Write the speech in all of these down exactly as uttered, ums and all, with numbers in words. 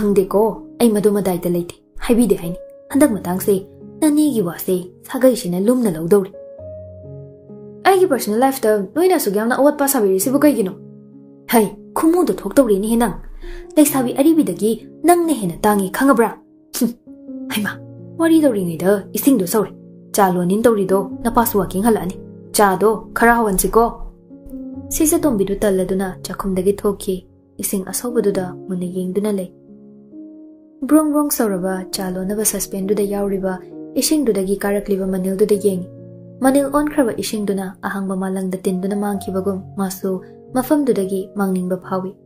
"ꯈꯪꯗꯦꯀꯣ, ꯑꯩ ꯃꯗꯨ ꯃꯗꯥꯏꯗ ꯂꯩꯇꯦ, ꯍꯥꯏꯕꯤꯗꯦ ꯍꯥꯏꯅꯤ꯫ ꯍꯟꯗꯛ ꯃꯇꯥꯡꯁꯦ ꯅꯅꯦꯒꯤ ꯋꯥꯁꯦ ꯁꯥꯒꯩꯁꯤꯅ ꯂꯨꯝꯅ ꯂꯧꯗꯧꯔꯤ꯫ ꯑꯩꯒꯤ personal lifeꯇ ꯅꯣꯏꯅ ꯑꯁꯨꯛ ꯌꯥꯝꯅ ꯑꯋꯥꯠꯄ ꯁꯥꯕꯤꯔꯤꯁꯤꯕꯨ ꯀꯩꯒꯤꯅꯣ? ꯍꯩ, ꯈꯨꯃꯨꯗꯣ ꯊꯣꯛꯇꯧꯔꯦꯅꯦꯍꯦ ꯅꯪ꯫ ꯂꯩꯁꯥꯕꯤ ꯑꯔꯤꯕꯤꯗꯒꯤ ꯅꯪꯅ ꯍꯦꯟꯅ ꯇꯥꯡꯉꯤ, ꯈꯪꯉꯕ꯭ꯔꯥ?" ꯍꯩꯃꯥ, ꯋꯥꯔꯤ ꯇꯧꯔꯤꯉꯩꯗ ꯏꯁꯤꯡꯗꯣ ꯁꯧꯔꯦ꯫ "ꯆꯥ ꯂꯣꯟꯅꯤꯟ ꯇꯧꯔꯤꯗꯣ, ꯅꯄꯥꯁꯨ ꯋꯥꯀꯤꯡ ꯍꯜꯂꯛꯑꯅꯤ꯫ ꯆꯥꯗꯣ ꯈꯔ ꯍꯥꯎꯍꯟꯁꯤꯀꯣ?" ꯁꯤꯖꯇꯣꯝꯕꯤꯗꯨ ꯇꯜꯂꯗꯨꯅ ꯆꯥꯛꯈꯨꯝꯗꯒꯤ ꯊꯣꯛꯈꯤ꯫ ꯏꯁꯤꯡ ꯑꯁꯧꯕꯗꯨꯗ ꯃꯨꯟꯅ ꯌꯦꯡꯗꯨꯅ ꯂꯩ꯫ ꯕ꯭ꯔꯣꯡ ꯕ꯭ꯔꯣꯡ ꯁꯧꯔꯕ ꯆꯥ ꯂꯣꯟꯅꯕ saucepanꯗꯨꯗ ꯌꯥꯎꯔꯤꯕ ꯏꯁꯤꯡꯗꯨꯗꯒꯤ ꯀꯥꯔꯛꯂꯤꯕ ꯃꯅꯤꯜꯗꯨꯗ ꯌꯦꯡꯉꯤ꯫ ꯃꯅꯤꯜ ꯑꯣꯟꯈ꯭ꯔꯕ ꯏꯁꯤꯡꯗꯨꯅ ꯑꯍꯥꯡꯕ ꯃꯥꯂꯪꯗ ꯇꯤꯟꯗꯨꯅ ꯃꯥꯡꯈꯤꯕꯒꯨꯝ ꯃꯥꯁꯨ ꯃꯐꯝꯗꯨꯗꯒꯤ ꯃꯥꯡꯅꯤꯡꯕ ꯐꯥꯎꯏ꯫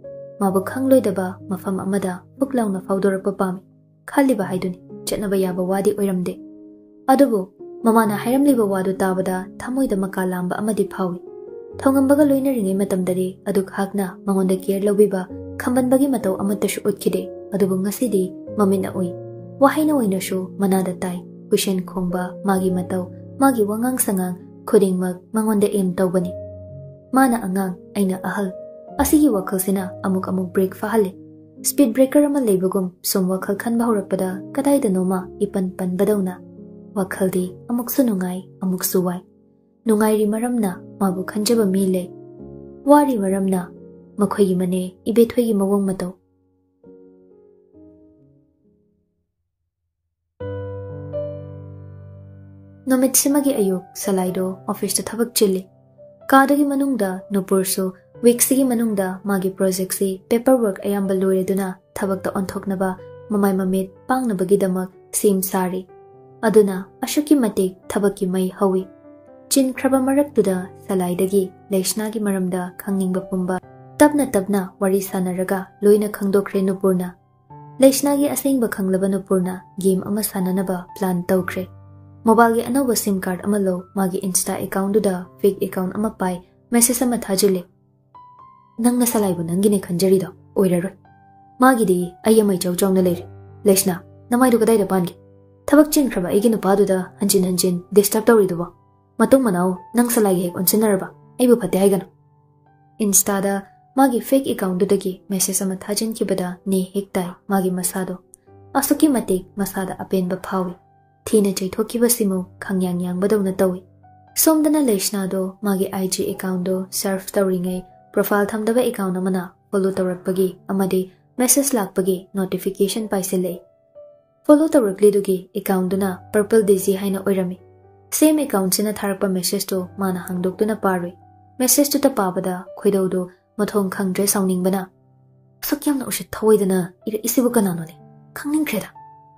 ꯃꯥꯕꯨ ꯈꯪꯂꯣꯏꯗꯕ ꯃꯐꯝ ꯑꯃꯗ ꯐꯨꯛ ꯂꯥꯎꯅ ꯐꯥꯎꯗꯣꯔꯛꯄ ꯄꯥꯝꯃꯤ꯫ ꯈꯜꯂꯤꯕ ꯍꯥꯏꯗꯨꯅꯤ, ꯆꯠꯅꯕ ꯌꯥꯕ ꯋꯥꯗꯤ ꯑꯣꯏꯔꯝꯗꯦ꯫ ꯑꯗꯨꯕꯨ ꯃꯃꯥꯅ ꯍꯥꯏꯔꯝꯂꯤꯕ ꯋꯥꯗꯨ ꯇꯥꯕꯗ ꯊꯃꯣꯏꯗ ꯃꯀꯥ ꯂꯥꯝꯕ ꯑꯃꯗꯤ ꯐꯥꯎꯏ꯫ ꯊꯧꯉꯝꯕꯒ ꯂꯣꯏꯅꯔꯤꯉꯩ ꯃꯇꯝꯗꯗꯤ ꯑꯗꯨꯛ ꯍꯥꯛꯅ ꯃꯉꯣꯟꯗ care ꯂꯧꯕꯤꯕ, ꯈꯝꯕꯟꯕꯒꯤ ꯃꯇꯧ ꯑꯃꯠꯇꯁꯨ ꯎꯠꯈꯤꯗꯦ꯫ ꯑꯗꯨꯕꯨ ꯉꯁꯤꯗꯤ ꯃꯃꯤꯠꯅ ꯎꯏ, ꯋꯥꯍꯩꯅ ꯑꯣꯏꯅꯁꯨ ꯃꯅꯥꯗ ꯇꯥꯏ꯫ ꯍꯨꯏꯁꯦꯟ ꯈꯣꯡꯕ, ꯃꯥꯒꯤ ꯃꯇꯧ, ꯃꯥꯒꯤ ꯋꯥꯉꯥꯡ ꯁꯉꯥꯡ ꯈꯨꯗꯤꯡꯃꯛ ꯃꯉꯣꯟꯗ aim ꯇꯧꯕꯅꯤ꯫ ꯃꯥꯅ ꯑꯉꯥꯡ, ꯑꯩꯅ ꯑꯍꯜ꯫ ꯑꯁꯤꯒꯤ ꯋꯥꯈꯜꯁꯤꯅ ꯑꯃꯨꯛ ꯑꯃꯨꯛ brake ꯐꯥꯍꯜꯂꯤ꯫ Speed breaker ꯑꯃ ꯂꯩꯕꯒꯨꯝ ꯁꯨꯝ ꯋꯥꯈꯜ ꯈꯟꯕ ꯍꯧꯔꯛꯄꯗ ꯀꯗꯥꯏꯗꯅꯣꯃ ꯏꯄꯟ ꯄꯟꯕꯗꯧꯅ꯫ ꯋꯥꯈꯜꯗꯤ ꯑꯃꯨꯛꯁꯨ ꯅꯨꯡꯉꯥꯏ, ꯑꯃꯨꯛꯁꯨ ꯋꯥꯏ꯫ ꯅꯨꯡꯉꯥꯏꯔꯤ ꯃꯔꯝꯅ ꯃꯥꯕꯨ ꯈꯟꯖꯕ ꯃꯤ ꯂꯩ꯫ ꯋꯥꯔꯤ ꯃꯔꯝꯅ ꯃꯈꯣꯏꯒꯤ ꯃꯅꯦ ꯏꯕꯦꯊꯣꯏꯒꯤ ꯃꯑꯣꯡ ꯃꯇꯧ꯫ ꯅꯨꯃꯤꯠꯁꯤꯃꯒꯤ ꯑꯌꯨꯛ ꯁꯂꯥꯏꯗꯣ officeꯇ ꯊꯕꯛ ꯆꯤꯜꯂꯤ꯫ ꯀꯥꯗꯨꯒꯤ ꯃꯅꯨꯡꯗ ꯅꯨꯄꯨꯔꯁꯨ weekꯁꯤꯒꯤ ꯃꯅꯨꯡꯗ ꯃꯥꯒꯤ projectꯁꯤ paperwork ꯑꯌꯥꯝꯕ ꯂꯣꯏꯔꯗꯨꯅ ꯊꯕꯛꯇ ꯑꯣꯟꯊꯣꯛꯅꯕ ꯃꯃꯥꯏ ꯃꯃꯤꯠ ꯄꯥꯡꯅꯕꯒꯤꯗꯃꯛ ꯁꯦꯝ ꯁꯥꯔꯤ꯫ ꯑꯗꯨꯅ ꯑꯁꯨꯛꯀꯤ ꯃꯇꯤꯛ ꯊꯕꯛꯀꯤ ꯃꯩ ꯍꯧꯏ꯫ ꯆꯤꯟꯈ꯭ꯔꯕ ꯃꯔꯛꯇꯨꯗ ꯁꯂꯥꯏꯗꯒꯤ ꯂꯩꯁꯅꯥꯒꯤ ꯃꯔꯝꯗ ꯈꯪꯅꯤꯡꯕ ꯄꯨꯝꯕ ꯇꯞꯅ ꯇꯞꯅ ꯋꯥꯔꯤ ꯁꯥꯟꯅꯔꯒ ꯂꯣꯏꯅ ꯈꯪꯗꯣꯛꯈ꯭ꯔꯦ ꯅꯨꯄꯨꯔꯅ꯫ ꯂꯩꯁꯅꯥꯒꯤ ꯑꯁꯦꯡꯕ ꯈꯪꯂꯕ ꯅꯨꯄꯨꯔꯅ game ꯑꯃ ꯁꯥꯟꯅꯅꯕ plan ꯇꯧꯈ꯭ꯔꯦ꯫ Mobileꯒꯤ ꯑꯅꯧꯕ SIM card ꯑꯃ ꯂꯧ, ꯃꯥꯒꯤ Insta accountꯗꯨꯗ fake account ꯑꯃ ꯄꯥꯏ, message ꯑꯃ ꯊꯥꯖꯤꯜꯂꯦ꯫ "ꯅꯪꯅ ꯁꯂꯥꯏꯕꯨ ꯅꯪꯒꯤꯅꯦ ꯈꯟꯖꯔꯤꯗꯣ ꯑꯣꯏꯔꯔꯣꯏ꯫ ꯃꯥꯒꯤꯗꯤ ꯑꯩ ꯑꯃ ꯏꯆꯥꯎ ꯆꯥꯎꯅ ꯂꯩꯔꯦ꯫ ꯂꯩꯁꯅꯥ, ꯅꯃꯥꯏꯗꯨ ꯀꯗꯥꯏꯗ ꯄꯥꯟꯒꯦ? ꯊꯕꯛ ꯆꯤꯟꯈ꯭ꯔꯕ ꯑꯩꯒꯤ ꯅꯨꯄꯥꯗꯨꯗ ꯍꯟꯖꯤꯟ ꯍꯟꯖꯤꯟ disturb ꯇꯧꯔꯤꯗꯨꯕꯣ? ꯃꯇꯨꯡ ꯃꯅꯥꯎ ꯅꯪ ꯁꯂꯥꯏꯒ ꯍꯦꯛ ꯑꯣꯟꯁꯤꯟꯅꯔꯕ ꯑꯩꯕꯨ ꯐꯠꯇꯦ ꯍꯥꯏꯒꯅꯨ꯫" Instaꯗ ꯃꯥꯒꯤ fake account ꯗꯨꯗꯒꯤ message ꯑꯃ ꯊꯥꯖꯤꯟꯈꯤꯕꯗ ꯅꯦ ꯍꯦꯛ ꯇꯥꯏ ꯃꯥꯒꯤ ꯃꯁꯥꯗꯣ꯫ ꯑꯁꯨꯛꯀꯤ ꯃꯇꯤꯛ ꯃꯁꯥꯗ ꯑꯄꯦꯟꯕ ꯐꯥꯎꯏ꯫ ꯊꯤꯅ ꯆꯩꯊꯣꯛꯈꯤꯕꯁꯤꯃꯨꯛ ꯈꯪꯌꯥꯡ ꯌꯥꯡꯕꯗꯧꯅ ꯇꯧꯏ꯫ ꯁꯣꯝꯗꯅ ꯂꯩꯁꯅꯥꯗꯣ ꯃꯥꯒꯤ I G account ꯗꯣ surf ꯇꯧꯔꯤꯉꯩ profile ꯊꯝꯗꯕ account ꯑꯃꯅ follow ꯇꯧꯔꯛꯄꯒꯤ ꯑꯃꯗꯤ message ꯂꯥꯛꯄꯒꯤ notification ꯄꯥꯏꯁꯤꯜꯂꯛꯏ꯫ Follow ꯇꯧꯔꯛꯂꯤꯗꯨꯒꯤ account ꯗꯨꯅ Purple Daisy ꯍꯥꯏꯅ ꯑꯣꯏꯔꯝꯃꯤ꯫ Same account ꯁꯤꯅ ꯊꯥꯔꯛꯄ message ꯇꯣ ꯃꯥꯅ ꯍꯥꯡꯗꯣꯛꯇꯨꯅ ꯄꯥꯔꯨꯏ꯫ Message ꯇꯨꯗ ꯄꯥꯕꯗ ꯈꯣꯏꯗꯧꯗꯣ ꯃꯊꯣꯡ ꯈꯪꯗ꯭ꯔꯦ ꯁꯥꯎꯅꯤꯡꯕꯅ꯫ "ꯑꯁꯨꯛ ꯌꯥꯝꯅ ꯎꯁꯤꯠ ꯊꯑꯣꯏꯗꯅ ꯏꯔꯛꯏꯁꯤꯕꯨ ꯀꯅꯥꯅꯣꯅꯦ? ꯈꯪꯅꯤꯡꯈ꯭ꯔꯦꯗ꯫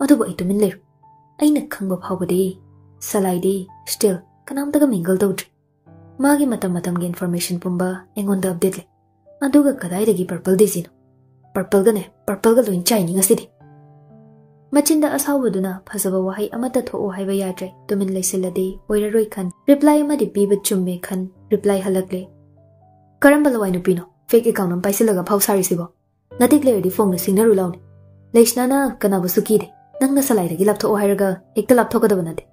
ꯑꯗꯨꯕꯨ ꯑꯩ ꯇꯨꯃꯤꯟ ꯂꯩꯔꯨ꯫ ꯑꯩꯅ ꯈꯪꯕ ꯐꯥꯎꯕꯗꯤ ꯁꯂꯥꯏꯗꯤ still ꯀꯅꯥꯝꯇꯒ mingle ꯇꯧꯗ꯭ꯔꯤ꯫ ꯃꯥꯒꯤ ꯃꯇꯝ ꯃꯇꯝꯒꯤ information ꯄꯨꯝꯕ ꯑꯩꯉꯣꯟꯗ update ꯂꯩ꯫ ꯑꯗꯨꯒ ꯀꯗꯥꯏꯗꯒꯤ Purple Daisy ꯅꯣ? Purple ꯒꯅꯦ, Purple ꯒ ꯂꯣꯏ ꯆꯥꯏꯅꯤ ꯉꯁꯤꯗꯤ꯫" ꯃꯆꯤꯟꯗ ꯑꯁꯥꯎꯕꯗꯨꯅ ꯐꯖꯕ ꯋꯥꯍꯩ ꯑꯃꯠꯇ ꯊꯣꯛꯎ ꯍꯥꯏꯕ ꯌꯥꯗ꯭ꯔꯦ꯫ ꯇꯨꯃꯤꯟ ꯂꯩꯁꯤꯜꯂꯗꯤ ꯑꯣꯏꯔꯔꯣꯏ ꯈꯟ reply ꯑꯃꯗꯤ ꯄꯤꯕ ꯆꯨꯝꯃꯦ ꯈꯟ reply ꯍꯜꯂꯛꯂꯦ꯫ "ꯀꯔꯝꯕ ꯂꯋꯥꯏ ꯅꯨꯄꯤꯅꯣ fake account ꯑꯃ ꯄꯥꯏꯁꯤꯜꯂꯒ ꯐꯥꯎ ꯁꯥꯔꯤꯁꯤꯕꯣ? ꯅꯇꯤꯛ ꯂꯩꯔꯗꯤ ꯐꯣꯡꯅ ꯁꯤꯡꯅꯔꯨ ꯂꯥꯎꯅꯦ꯫ ꯂꯩꯁꯅꯥꯅ ꯀꯅꯥꯕꯨꯁꯨ ꯀꯤꯗꯦ꯫ ꯅꯪꯅ ꯁꯂꯥꯏꯗꯒꯤ ꯂꯥꯞꯊꯣꯛꯑꯣ ꯍꯥꯏꯔꯒ ꯍꯦꯛꯇ ꯂꯥꯞꯊꯣꯛꯀꯗꯕ ꯅꯠꯇꯦ꯫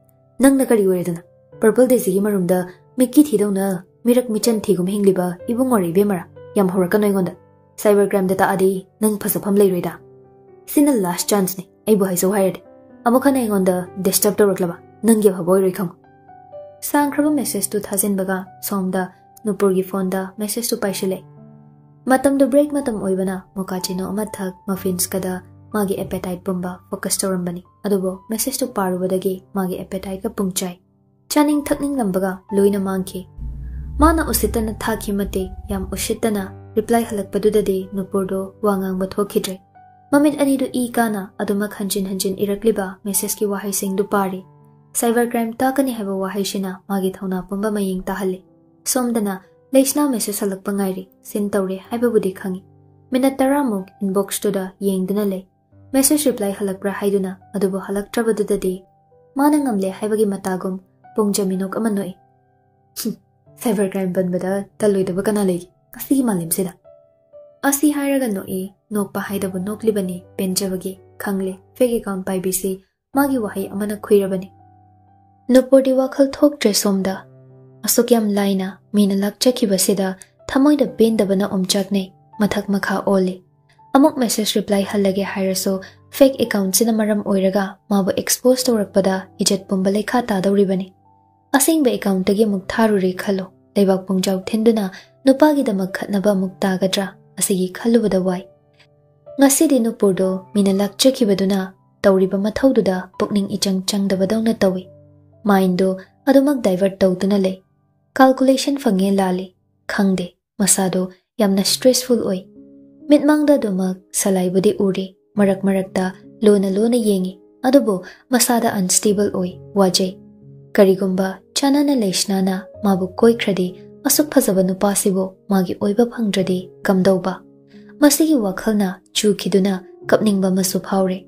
ꯅꯪꯅ ꯀꯔꯤ ꯑꯣꯏꯔꯦꯗꯅ? Purple Daisy ꯒꯤ ꯃꯔꯨꯝꯗ ꯃꯤꯠꯀꯤ ꯊꯤꯗꯧꯅ ꯃꯤꯔꯛ ꯃꯤꯆꯟ ꯊꯤꯒꯨꯝ ꯍꯤꯡꯂꯤꯕ ꯏꯕꯨꯡꯉꯣꯔꯦ ꯏꯕꯦꯝꯃꯔꯥ? ꯌꯥꯝ ꯍꯧꯔꯛꯀꯅꯨ ꯑꯩꯉꯣꯟꯗ꯫ Cyber crime ꯗ ꯇꯥꯛꯑꯗꯤ ꯅꯪ ꯐꯖꯐꯝ ꯂꯩꯔꯣꯏꯗ꯫ ꯁꯤꯅ last chance ꯅꯤ ꯑꯩꯕꯨ ꯍꯥꯏꯖꯧ ꯍꯥꯏꯔꯗꯤ꯫ ꯑꯃꯨꯛ ꯍꯟꯅ ꯑꯩꯉꯣꯟꯗ disturb ꯇꯧꯔꯛꯂꯕ ꯅꯪꯒꯤ ꯑꯐꯕ ꯑꯣꯏꯔꯣꯏ ꯈꯪꯉꯨ꯫" ꯁꯥꯡꯈ꯭ꯔꯕ message ꯇꯨ ꯊꯥꯖꯤꯟꯕꯒ ꯁꯣꯝꯗ ꯅꯨꯄꯨꯔꯒꯤ phone ꯗ message ꯇꯨ ꯄꯥꯏꯁꯤꯜꯂꯛꯏ꯫ ꯃꯇꯝꯗꯨ break ꯃꯇꯝ ꯑꯣꯏꯕꯅ ꯃꯣꯀꯥꯆꯤꯅꯣ ꯑꯃ ꯊꯛ muffins ꯀꯗ ꯃꯥꯒꯤ appetite ꯄꯨꯝꯕ focus ꯇꯧꯔꯝꯕꯅꯤ꯫ ꯑꯗꯨꯕꯨ message ꯇꯨ ꯄꯥꯔꯨꯕꯗꯒꯤ ꯃꯥꯒꯤ appetite ꯀ ꯄꯨꯡꯆꯥꯏ꯫ ꯆꯥꯅꯤꯡ ꯊꯛꯅꯤꯡꯂꯝꯕꯒ ꯂꯣꯏꯅ ꯃꯥꯡꯈꯤ꯫ ꯃꯥꯅ ꯎꯁꯤꯠꯇꯅ ꯊꯥꯈꯤ ꯃꯇꯤꯛ ꯌꯥꯝ ꯎꯁꯤꯠꯇꯅ reply ꯍꯜꯂꯛꯄꯗꯨꯗꯗꯤ ꯅꯨꯄꯨꯔꯗꯨ ꯋꯥ ꯉꯥꯡꯕ ꯊꯣꯛꯈꯤꯗ꯭ꯔꯦ꯫ ꯃꯃꯤꯠ ꯑꯅꯤꯗꯨ ꯏ ꯀꯥꯅ ꯑꯗꯨꯃꯛ ꯍꯟꯖꯤꯟ ꯍꯟꯖꯤꯟ ꯏꯔꯛꯂꯤꯕ message ꯀꯤ ꯋꯥꯍꯩꯁꯤꯡꯗꯨ ꯄꯥꯔꯤ꯫ Cyber crime ꯇꯥꯛꯀꯅꯤ ꯍꯥꯏꯕ ꯋꯥꯍꯩꯁꯤꯅ ꯃꯥꯒꯤ ꯊꯧꯅꯥ ꯄꯨꯝꯕ ꯃꯌꯦꯡ ꯇꯥꯍꯜꯂꯤ꯫ ꯁꯣꯝꯗꯅ ꯂꯩꯁꯅꯥ message ꯍꯜꯂꯛꯄ ꯉꯥꯏꯔꯤ꯫ Seen ꯇꯧꯔꯦ ꯍꯥꯏꯕꯕꯨꯗꯤ ꯈꯪꯏ꯫ Minute ꯇꯔꯥꯃꯨꯛ inbox ꯇꯨꯗ ꯌꯦꯡꯗꯨꯅ ꯂꯩ꯫ Message reply ꯍꯜꯂꯛꯄ꯭ꯔꯥ ꯍꯥꯏꯗꯨꯅ, ꯑꯗꯨꯕꯨ ꯍꯜꯂꯛꯇ꯭ꯔꯕꯗꯨꯗꯗꯤ ꯃꯥꯅ ꯉꯝꯂꯦ ꯍꯥꯏꯕꯒꯤ ꯃꯇꯥꯒꯨꯝ ꯄꯨꯡꯖ ꯃꯤꯅꯣꯛ ꯑꯃ ꯅꯣꯛꯏ꯫ "ꯍꯨꯝ, cyber crime ꯄꯟꯕꯗ ꯇꯜꯂꯣꯏꯗꯕ ꯀꯅꯥ ꯂꯩꯒꯦ ꯉꯁꯤꯒꯤ ꯃꯥꯂꯦꯝꯁꯤꯗ?" ꯑꯁꯤ ꯍꯥꯏꯔꯒ ꯅꯣꯛꯏ꯫ ꯅꯣꯛꯄ ꯍꯥꯏꯗꯕꯨ ꯅꯣꯛꯂꯤꯕꯅꯤ꯫ ꯄꯦꯟꯖꯕꯒꯤ ꯈꯪꯂꯦ fake account ꯄꯥꯏꯕꯤꯁꯤ ꯃꯥꯒꯤ ꯋꯥꯍꯩ ꯑꯃꯅ ꯈꯨꯏꯔꯕꯅꯤ꯫ ꯅꯨꯄꯨꯔꯗꯤ ꯋꯥꯈꯜ ꯊꯣꯛꯇ꯭ꯔꯦ ꯁꯣꯝꯗ꯫ ꯑꯁꯨꯛ ꯌꯥꯝ ꯂꯥꯏꯅ ꯃꯤꯅ ꯂꯥꯛꯆꯈꯤꯕꯁꯤꯗ ꯊꯃꯣꯏꯗ ꯄꯦꯟꯗꯕꯅ ꯑꯣꯝꯆꯥꯛꯅꯩ, ꯃꯊꯛ ꯃꯈꯥ ꯑꯣꯜꯂꯤ꯫ ꯑꯃꯨꯛ ꯃꯦꯁꯦꯖ ꯔꯤꯄ꯭ꯂꯥꯏ ꯍꯜꯂꯒꯦ ꯍꯥꯏꯔꯁꯨ, ꯐꯦꯛ ꯑꯦꯀꯥꯎꯟꯠꯁꯤꯅ ꯃꯔꯝ ꯑꯣꯏꯔꯒ ꯃꯥꯕꯨ ꯑꯦꯛꯁꯄꯣꯖ ꯇꯧꯔꯛꯄꯗ ꯏꯖꯠ ꯄꯨꯝꯕ ꯂꯩꯈꯥ ꯇꯥꯗꯧꯔꯤꯕꯅꯤ꯫ ꯑꯁꯦꯡꯕ ꯑꯦꯀꯥꯎꯟꯠꯇꯒꯤ ꯑꯃꯨꯛ ꯊꯥꯔꯨꯔꯦ ꯈꯜꯂꯣ, ꯂꯩꯕꯥꯛ ꯄꯨꯡꯖꯥꯎ ꯊꯤꯟꯗꯨꯅ ꯅꯨꯄꯥꯒꯤꯗꯃꯛ ꯈꯠꯅꯕ ꯑꯃꯨꯛ ꯇꯥꯒꯗ꯭ꯔꯥ? ꯑꯁꯤꯒꯤ ꯈꯜꯂꯨꯕꯗ ꯋꯥꯏ꯫ ꯉꯁꯤꯗꯤ ꯅꯨꯄꯨꯔꯗꯣ ꯃꯤꯅ ꯂꯥꯛꯆꯈꯤꯕꯗꯨꯅ ꯇꯧꯔꯤꯕ ꯃꯊꯧꯗꯨꯗ ꯄꯨꯛꯅꯤꯡ ꯏꯆꯪ ꯆꯪꯗꯕꯗꯧꯅ ꯇꯧꯏ꯫ ꯃꯥꯏꯟꯗꯣ ꯑꯗꯨꯃꯛ ꯗꯥꯏꯚꯔꯠ ꯇꯧꯗꯨꯅ ꯂꯩ꯫ ꯀꯥꯜꯀꯨꯂꯦꯁꯟ ꯐꯪꯉꯦ ꯂꯥꯜꯂꯤ ꯈꯪꯗꯦ, ꯃꯁꯥꯗꯣ ꯌꯥꯝꯅ ꯁ꯭ꯇ꯭ꯔꯦꯁꯐꯨꯜ ꯑꯣꯏ꯫ ꯃꯤꯠꯃꯥꯡꯗ ꯑꯗꯨꯃꯛ ꯁꯂꯥꯏꯕꯨꯗꯤ ꯎꯔꯤ, ꯃꯔꯛ ꯃꯔꯛꯇ ꯂꯨꯅ ꯂꯨꯅ ꯌꯦꯡꯉꯤ, ꯑꯗꯨꯕꯨ ꯃꯁꯥꯗ ꯑꯟꯁꯇꯦꯕꯜ ꯑꯣꯏ, ꯋꯥꯖꯩ꯫ ꯀꯔꯤꯒꯨꯝꯕ ꯆꯥꯅꯅ ꯂꯩꯁꯅꯥꯅ ꯃꯥꯕꯨ ꯀꯣꯏꯈ꯭ꯔꯗꯤ, ꯑꯁꯨꯛ ꯐꯖꯕ ꯅꯨꯄꯥꯁꯤꯕꯨ ꯃꯥꯒꯤ ꯑꯣꯏꯕ ꯐꯪꯗ꯭ꯔꯗꯤ ꯀꯝꯗꯧꯕ? ꯃꯁꯤꯒꯤ ꯋꯥꯈꯜꯅ ꯆꯨꯈꯤꯗꯨꯅ ꯀꯞꯅꯤꯡꯕ ꯑꯃꯁꯨ ꯐꯥꯎꯔꯦ꯫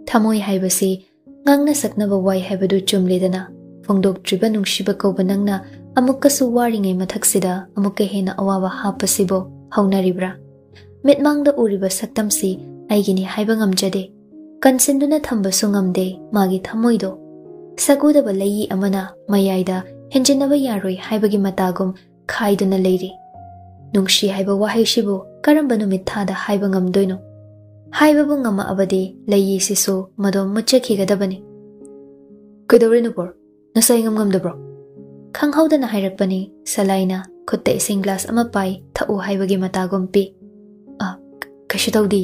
ꯊꯃꯣꯏ ꯍꯥꯏꯕꯁꯤ ꯉꯥꯡꯅ ꯁꯛꯅꯕ ꯋꯥꯏ ꯍꯥꯏꯕꯗꯨ ꯆꯨꯝꯂꯦꯗꯅ꯫ ꯐꯣꯡꯗꯣꯛꯇ꯭ꯔꯤꯕ ꯅꯨꯡꯁꯤꯕ ꯀꯧꯕ ꯅꯪꯅ ꯑꯃꯨꯛꯀꯁꯨ ꯋꯥꯔꯤꯉꯩ ꯃꯊꯛꯁꯤꯗ ꯑꯃꯨꯛꯀ ꯍꯦꯟꯅ ꯑꯋꯥꯕ ꯍꯥꯞꯄꯁꯤꯕꯨ ꯍꯧꯅꯔꯤꯕ꯭ꯔꯥ? ꯃꯤꯠꯃꯥꯡꯗ ꯎꯔꯤꯕ ꯁꯛꯇꯝꯁꯤ ꯑꯩꯒꯤꯅꯤ ꯍꯥꯏꯕ ꯉꯝꯖꯗꯦ꯫ ꯀꯟꯁꯤꯟꯗꯨꯅ ꯊꯝꯕꯁꯨ ꯉꯝꯗꯦ ꯃꯥꯒꯤ ꯊꯃꯣꯏꯗꯣ꯫ ꯁꯛ ꯎꯗꯕ ꯂꯩꯌꯤ ꯑꯃꯅ ꯃꯌꯥꯏꯗ ꯍꯦꯟꯖꯤꯟꯅꯕ ꯌꯥꯔꯣꯏ ꯍꯥꯏꯕꯒꯤ ꯃꯇꯥꯒꯨꯝ ꯈꯥꯏꯗꯨꯅ ꯂꯩꯔꯤ꯫ ꯅꯨꯡꯁꯤ ꯍꯥꯏꯕ ꯋꯥꯍꯩꯁꯤꯕꯨ ꯀꯔꯝꯕ ꯅꯨꯃꯤꯠ ꯊꯥꯗ ꯍꯥꯏꯕ ꯉꯝꯗꯣꯏꯅꯣ? ꯍꯥꯏꯕꯕꯨ ꯉꯝꯃꯛꯑꯕꯗꯤ ꯂꯩꯌꯤꯁꯤꯁꯨ ꯃꯗꯣꯝ ꯃꯨꯠꯆꯈꯤꯒꯗꯕꯅꯤ꯫ "ꯀꯩꯗꯧꯔꯦ ꯅꯨꯄꯨꯔ? ꯅꯁꯥ ꯏꯉꯝ ꯉꯝꯗꯕ꯭ꯔꯣ?" ꯈꯪꯍꯧꯗꯅ ꯍꯥꯏꯔꯛꯄꯅꯤ ꯁꯂꯥꯏꯅ ꯈꯨꯠꯇ ꯏꯁꯤꯡ ꯒ꯭ꯂꯥꯁ ꯑꯃ ꯄꯥꯏ, "ꯊꯛꯎ" ꯍꯥꯏꯕꯒꯤ ꯃꯇꯥꯒꯨꯝ ꯄꯤ꯫ "ꯑ, ꯀ-, ꯀꯩꯁꯨ ꯇꯧꯗꯦ꯫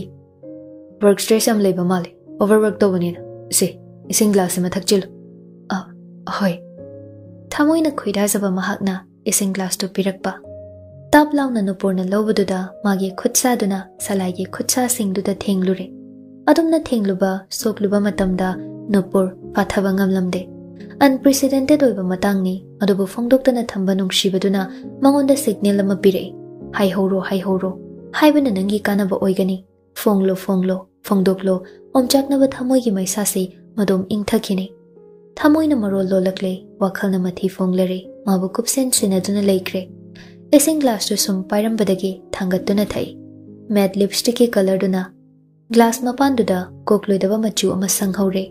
ꯋꯔꯛ ꯁ꯭ꯇ꯭ꯔꯦꯁ ꯌꯥꯝ ꯂꯩꯕ ꯃꯥꯜꯂꯦ, ꯑꯣꯚꯔꯋꯔꯛ ꯇꯧꯕꯅꯤꯅ꯫ ꯁꯦ, ꯏꯁꯤꯡ ꯒ꯭ꯂꯥꯁ ꯑꯃ ꯊꯛꯆꯤꯜꯂꯨ"꯫ "ꯑ, ꯍꯣꯏ"꯫ ꯊꯃꯣꯏꯅ ꯈꯣꯏꯗꯥꯖꯕ ꯃꯍꯥꯛꯅ ꯏꯁꯤꯡ ꯒ꯭ꯂꯥꯁꯇꯨ ꯄꯤꯔꯛꯄ꯫ ꯇꯥꯞ ꯂꯥꯎꯅ ꯅꯨꯄꯨꯔꯅ ꯂꯧꯕꯗꯨꯗ ꯃꯥꯒꯤ ꯈꯨꯠꯁꯥꯗꯨꯅ ꯁꯂꯥꯏꯒꯤ ꯈꯨꯠꯁꯥꯁꯤꯡꯗꯨꯗ ꯊꯦꯡꯂꯨꯔꯦ꯫ ꯑꯗꯨꯝꯅ ꯊꯦꯡꯂꯨꯕ, ꯁꯣꯛꯂꯨꯕ ꯃꯇꯝꯗ ꯅꯨꯄꯨꯔ ꯐꯥꯊꯕ ꯉꯝꯂꯝꯗꯦ꯫ ꯑꯟꯄ꯭ꯔꯤꯁꯤꯗꯦꯟꯇꯦꯗ ꯑꯣꯏꯕ ꯃꯇꯥꯡꯅꯤ, ꯑꯗꯨꯕꯨ ꯐꯣꯡꯗꯣꯛꯇꯅ ꯊꯝꯕ ꯅꯨꯡꯁꯤꯕꯗꯨꯅ ꯃꯉꯣꯟꯗ ꯁꯤꯒꯅꯦꯜ ꯑꯃ ꯄꯤꯔꯛꯏ꯫ "ꯍꯥꯏꯍꯧꯔꯣ, ꯍꯥꯏꯍꯧꯔꯣ꯫ ꯍꯥꯏꯕꯅ ꯅꯪꯒꯤ ꯀꯥꯟꯅꯕ ꯑꯣꯏꯒꯅꯤ꯫ ꯐꯣꯡꯂꯣ, ꯐꯣꯡꯂꯣ, ꯐꯣꯡꯗꯣꯛꯂꯣ"꯫ ꯑꯣꯝꯆꯥꯛꯅꯕ ꯊꯃꯣꯏꯒꯤ ꯃꯩꯁꯥꯁꯤ ꯃꯗꯣꯝ ꯏꯪꯊꯈꯤꯅꯤ꯫ ꯊꯃꯣꯏꯅ ꯃꯔꯣꯜ ꯂꯣꯜꯂꯛꯂꯦ, ꯋꯥꯈꯜꯅ ꯃꯊꯤ ꯐꯣꯡꯂꯔꯦ, ꯃꯥꯕꯨ ꯀꯨꯞꯁꯦꯟ ꯁꯦꯟꯅꯗꯨꯅ ꯂꯩꯈ꯭ꯔꯦ꯫ ꯏꯁꯤꯡ ꯒ꯭ꯂꯥꯁꯇꯨ ꯁꯨꯝ ꯄꯥꯏꯔꯝꯕꯗꯒꯤ ꯊꯥꯡꯒꯠꯇꯨꯅ ꯊꯛꯏ꯫ ꯃꯦꯠ ꯂꯤꯞꯁꯇꯤꯛꯀꯤ ꯀꯂꯔꯗꯨꯅ ꯒ꯭ꯂꯥꯁ ꯃꯄꯥꯟꯗꯨꯗ ꯀꯣꯛꯂꯣꯏꯗꯕ ꯃꯆꯨ ꯑꯃ ꯁꯪꯍꯧꯔꯦ꯫